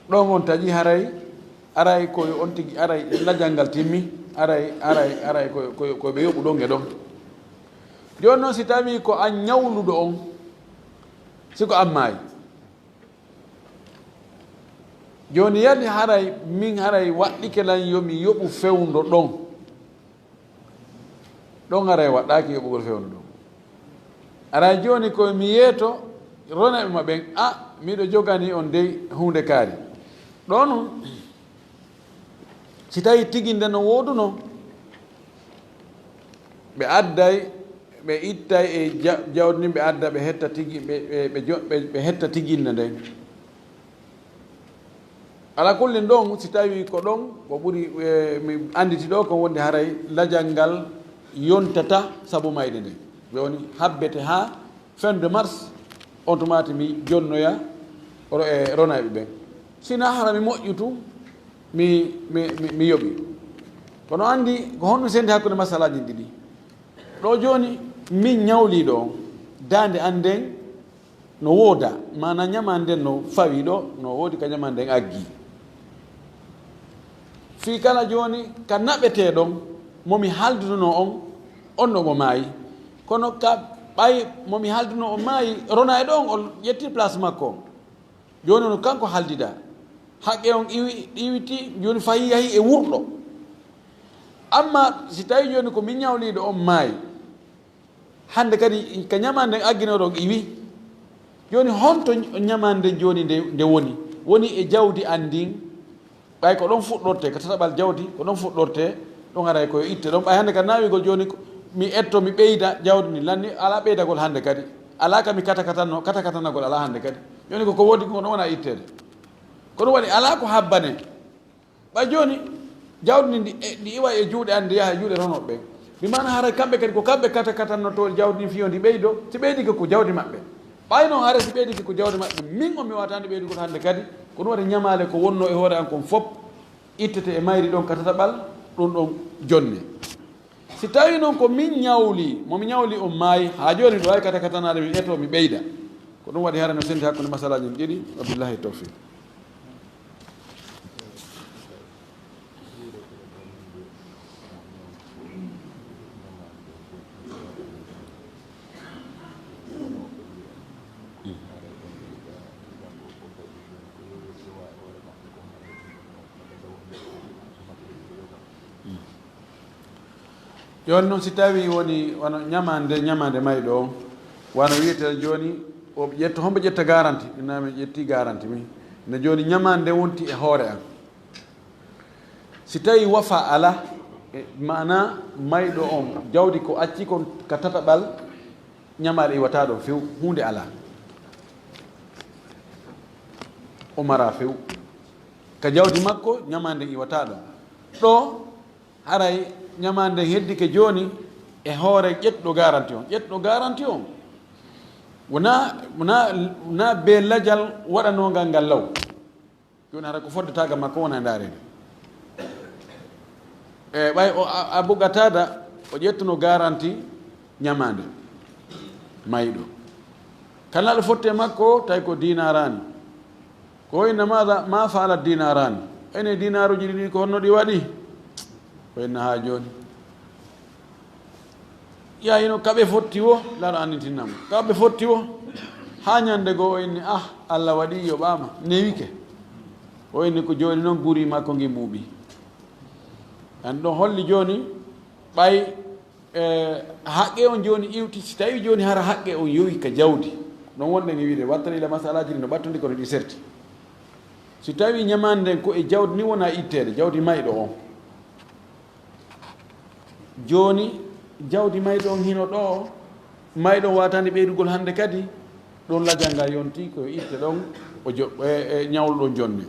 Ɗon on taƴi haray Aray ko yo on tigi, aray lajal ngal timmi, aray, aray, aray ko, ko, ko ɓe yoɓu ɗon e ɗon. Jooni noon, si tawii ko an ñawluɗo on, si ko an maayi. Jooni, yali haray min haray waɗɗike lan yo mi yoɓu fewndo ɗon. Ɗon haray waɗɗaaki yoɓugol fewndo ɗon. Aray jooni ko mi yeeto ronayɓe ma ɓen, a, miɗo jogani on dey huunde kaari. Ɗoo nun, si tawii tigi nde no woodunoo, ɓe adday, ɓe ittay e ja-, jawdi ndin, ɓe adda, ɓe hetta tigi, ɓe, ɓe, ɓe jo-, ɓe, ɓe hetta tiginne nden. Ala kullin ɗon, si tawii ko ɗon, ko ɓuri, e, mi annditi ɗoo kon wonde haray lajal ngal yontata sabu mayde nden. Jooni habbete haa fin de mars, on tumaati mi jonnoya ro-, e ronayɓe ɓen. Sinaa hara mi moƴƴutu, mi, mi, mi, mi yoɓi. Kono anndi, ko honɗum sendi hakkunde masalaaji ɗiɗi? Ɗoo jooni, min ñawliiɗo on, daande an nden no wooda, maanaa ñamaande nden no fawi ɗoo, no woodi ka ñamaande nden aggi. Fii kala jooni, ka naɓetee ɗon, mo mi haldunoo on, on ɗon o maayi. Kono ka ɓay mo mi haldunoo on maayi, rona e ɗon, o ƴetti place makko on. Jooni no kanko haldida. Haqqe on iwi-, iwiti, jooni fayi yahi e wurɗo. Amma si tawii jooni ko min ñawliiɗo on maayi, hannde kadi ka ñamaande nden agginooɗo on iwi. Jooni honto ñamaande nden jooni nde, nde woni? Woni e jawdi an ndin, ɓay ko ɗon fuɗɗortee, ka tataɓal jawdi, ko ɗon fuɗɗortee, ɗon haray ko yo itte ɗon. Ɓay hannde ka naawigol jooni ko mi etto, mi ɓeyda jawdi ndin, lanni alaa ɓeydagol hannde kadi. Alaa ka mi kata katanno, kata katanagol alaa hannde kadi. Jooni ko, ko woodi ko ɗon wona itteede. Ko ɗum waɗi alaa ko habbane. Ɓay jooni, jawdi ndin ndi, e, ndi iwa e juuɗe an, ndi yaha e juuɗe ronooɓe ɓen. Bi maana haray kamɓe kadi ko kamɓe kata katannotoo jawdi ndin fiyo ndi ɓeydo, si ɓeydike ko jawdi maɓɓe. Ɓay noon haray si ɓeydike ko jawdi maɓɓe, min on mi waawata ndi ɓeydugol hannde kadi, ko ɗum waɗi ñamaale ko wonnoo e hoore an kon fop, ittete e mayri ɗon ka tataɓal, ɗum ɗon jonne. Si tawii noon ko min ñawli, mo mi ñawli on maayi, haa jooni ɗo wawi kata katanaade mi eto mi ɓeyda. Ko ɗum waɗi hara no sendi hakkunde masalaaji ɗin ɗiɗi, wa billahi tawfiq. Jooni noon, si tawii woni wano ñamaande, ñamaande mayɗo on, wano wiyetee jooni, o ƴetta, hombo ƴetta garanti? Ina mi ƴetti garanti mi. No jooni ñamaande wonti e hoore an. Si tawii wafa alaa, e maanaa mayɗo on, jawdi ko acci kon ka tataɓal, ñamaale iwataa ɗon few, huunde alaa. O maraa few. Ka jawdi makko, ñamaande iwataa ɗon. Ɗo, haray ñamaande heddike jooni e hoore ƴettuɗo garanti on. Ƴettuɗo garanti on, wonaa, wonaa, wonaa bee lajal waɗanoongal ngal law. Jooni hara ko foddata gam makko wona e ndaareede. E ɓay o a, Abu Qatada, o ƴettuno garanti ñamaande mayɗo. Kala ɗo fotte makko, tawi ko dinarani. Ko inna maada, ma faala dinarani. Ene dinaruji ɗiɗi ko honno ɗi waɗi? Ko inna haa jooni. Yaa hino kaɓe fotti wo, laaɗo anndintinna mo. Kaɓe fotti wo, haa ñande goo o inni, ah, Allah waɗi yoɓaama, newike. O inni ko jooni noon guri makko ngi muuɓi. An ɗon holli jooni, ɓay, e, haqqe on jooni iwti, si tawi jooni hara haqqe on yowi ka jawdi. Ɗon wonɗen e wiide, wattani ila masalaaji ɗi no ɓattundi kono ɗi serti. Si tawi ñamaande nden ko e jawdi ni wona itteede, jawdi mayɗo on. Jooni, jawdi mayɗo on hino ɗo, mayɗo on waataani ɓeydugol hannde kadi, ɗon lajal ngal yonti ko yo itte ɗon, o jo-, e, e ñawluɗon jonne.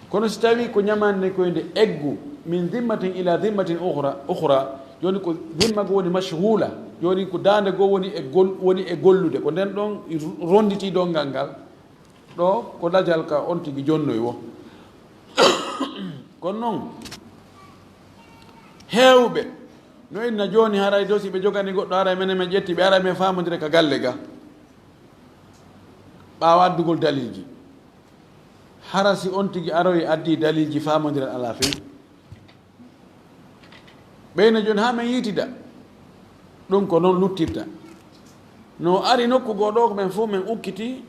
Kono si tawii ko ñamaande nden ko e nde eggu, min zimmatin ila zimmatin ukhra, ukhra, jooni ko zimma goo woni mashghula, jooni ko daande goo woni e gol-, woni e gollude, ko nden ɗon ronditii donngal ngal, ɗo ko lajal ka on tigi jonnoy wo. Kono noon, heewɓe no inna jooni haray dow si ɓe jogani goɗɗo, haray menen men ƴetti ɓe, haray men faamondire ka galle ga, ɓaawo addugol dalilji. Hara si on tigi aroyi addi dalilji faamondiral alaa few. Ɓeyna jooni haa men yiitida. Ɗum ko noon luttirta. No ari nokku goo ɗo ko men fof men ukkiti,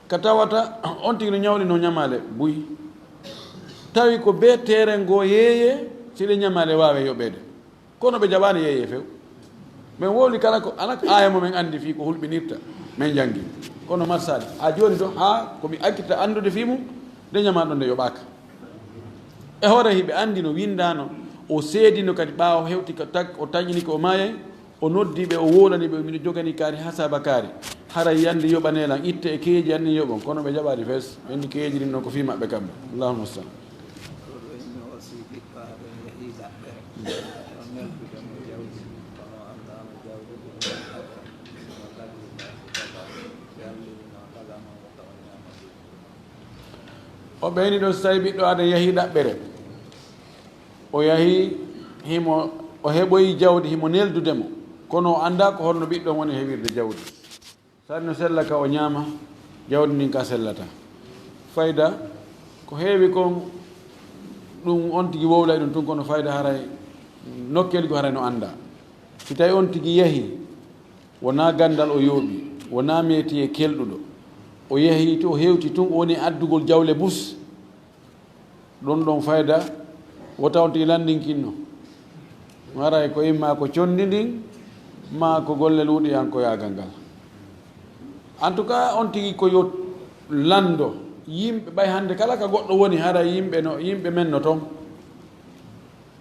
ka tawata on tigi no ñawli no ñamaale buy. Tawi ko bee teeren goo yeeye, si ɗe ñamaale waawe yoɓeede. Kono ɓe jaɓaani yeeye few. Men wowli kala ko, ala ko aaya mo men anndi fii ko hulɓinirta, men janngi. Kono marsaali. Haa jooni to, haa ko mi accirta anndude fii mum, nde ñamaa ɗon nde yoɓaaka. E hoore hiɓe anndi no winndaano, o seedino kadi ɓaawo hewti ka tag-, o taƴini ko o maayay, o noddi ɓe, o wowlani ɓe, miɗo jogani kaari hasaaba kaari. Haray yande yoɓanee lan, itte e keyeeji an ɗin yoɓon, kono ɓe jaɓaani fes, ɓe anndi keyeeji ɗin ɗon ko fii maɓɓe kamɓe. Allahumma salli. O ɓeyni ɗon, so tawi ɓiɗɗo Aadama yahii ɗaɓɓere, o yahii, himo, o heɓoyi jawdi, himo neldude mo, kono o anndaa ko honno ɓiɗɗo on woni heɓirde jawdi. Saɗi no sella ka o ñaama, jawdi ndin ka sellata. Fayda, ko heewi kon, ɗum on tigi wowlay ɗum tun, kono fayda haray nokkeeli goo haray no anndaa. Si tawi on tigi yahii, wonaa ganndal o yooɓi, wonaa métier kelɗuɗo. O yahii to, o hewti tun, o woni addugol jawle bus. Ɗum ɗon fayda, wota on tigi lanndinkinno. Haray ko imma ko conndi ndin, maa ko golle luuɗiyankoyaagal ngal. En tout cas, on tigi ko yo lanndo. Yimɓe ɓay hannde kala ka goɗɗo woni, haray yimɓe no, yimɓe men no ton.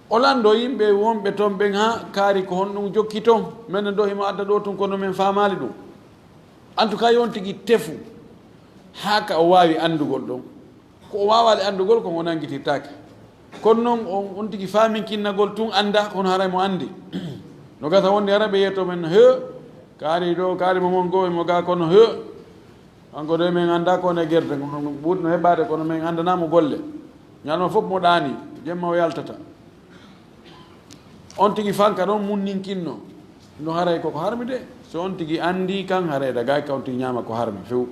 O lanndoo yimɓe wonɓe ton ɓen, haa kaari ko honɗum jokki ton. Men no do himo adda ɗoo tun, kono men faamaali ɗum. En tout cas, yo on tigi tefu haa ka o waawi anndugol ɗum. Ko o waawaali anndugol, ko o nanngitirtaake. Kono noon, on, on tigi faaminkinnagol tun anndaa, kono haray mo anndi. No gasa wonde hara ɓe yetto men, he, kaari ɗo, kaari mo mon goo, mo gaa, kono he, kanko de men anndaa ko ne gerde, kono ɓurno heɓaade, kono men anndanaamo golle. Ñalma fof mo ɗaani, jemma o yaltata. On tigi fanka ɗon mun ninkinno. No haray koko harmi de. So on tigi anndi kan, haray dagaaki ka on tigi ñaama ko harmi few.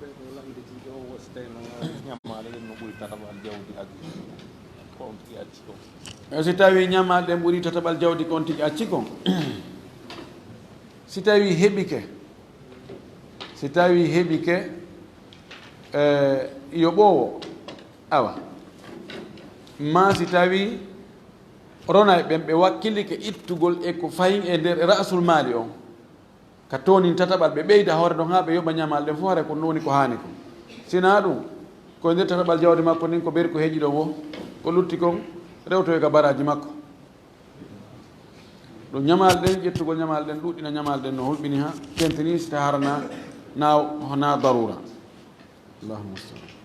Ɓe ko lannditi ɗo, wo si tawi no ñamaale ɗen no ɓuri tataɓal jawdi addi, ko on tigi acci kon. E si tawi ñamaale ɗen ɓuri tataɓal jawdi ko on tigi acci kon. Si tawi heɓike, si tawi heɓike, eh, yo ɓoowo, awa. Maa si tawi ronay ɓen ɓe wakkilike ittugol e ko fayin e nder ra'sul maali on. Ka toonin tataɓal, ɓe ɓeyda hoore ɗon haa ɓe yoɓa ñamaale ɗen fof, haray ko ɗum woni ko haani kon. Sinaa ɗum, ko e nder tataɓal jawdi makko ndin, ko ɓeyri ko heƴi ɗon wo, ko lutti kon, rewtoy ka baraaji makko. Ɗum ñamaale ɗen, ƴettugol ñamaale ɗen, ɗuɗɗina ñamaale ɗen no hulɓini haa tentini, si tawi hara na, na, na darura. Allahumma salli.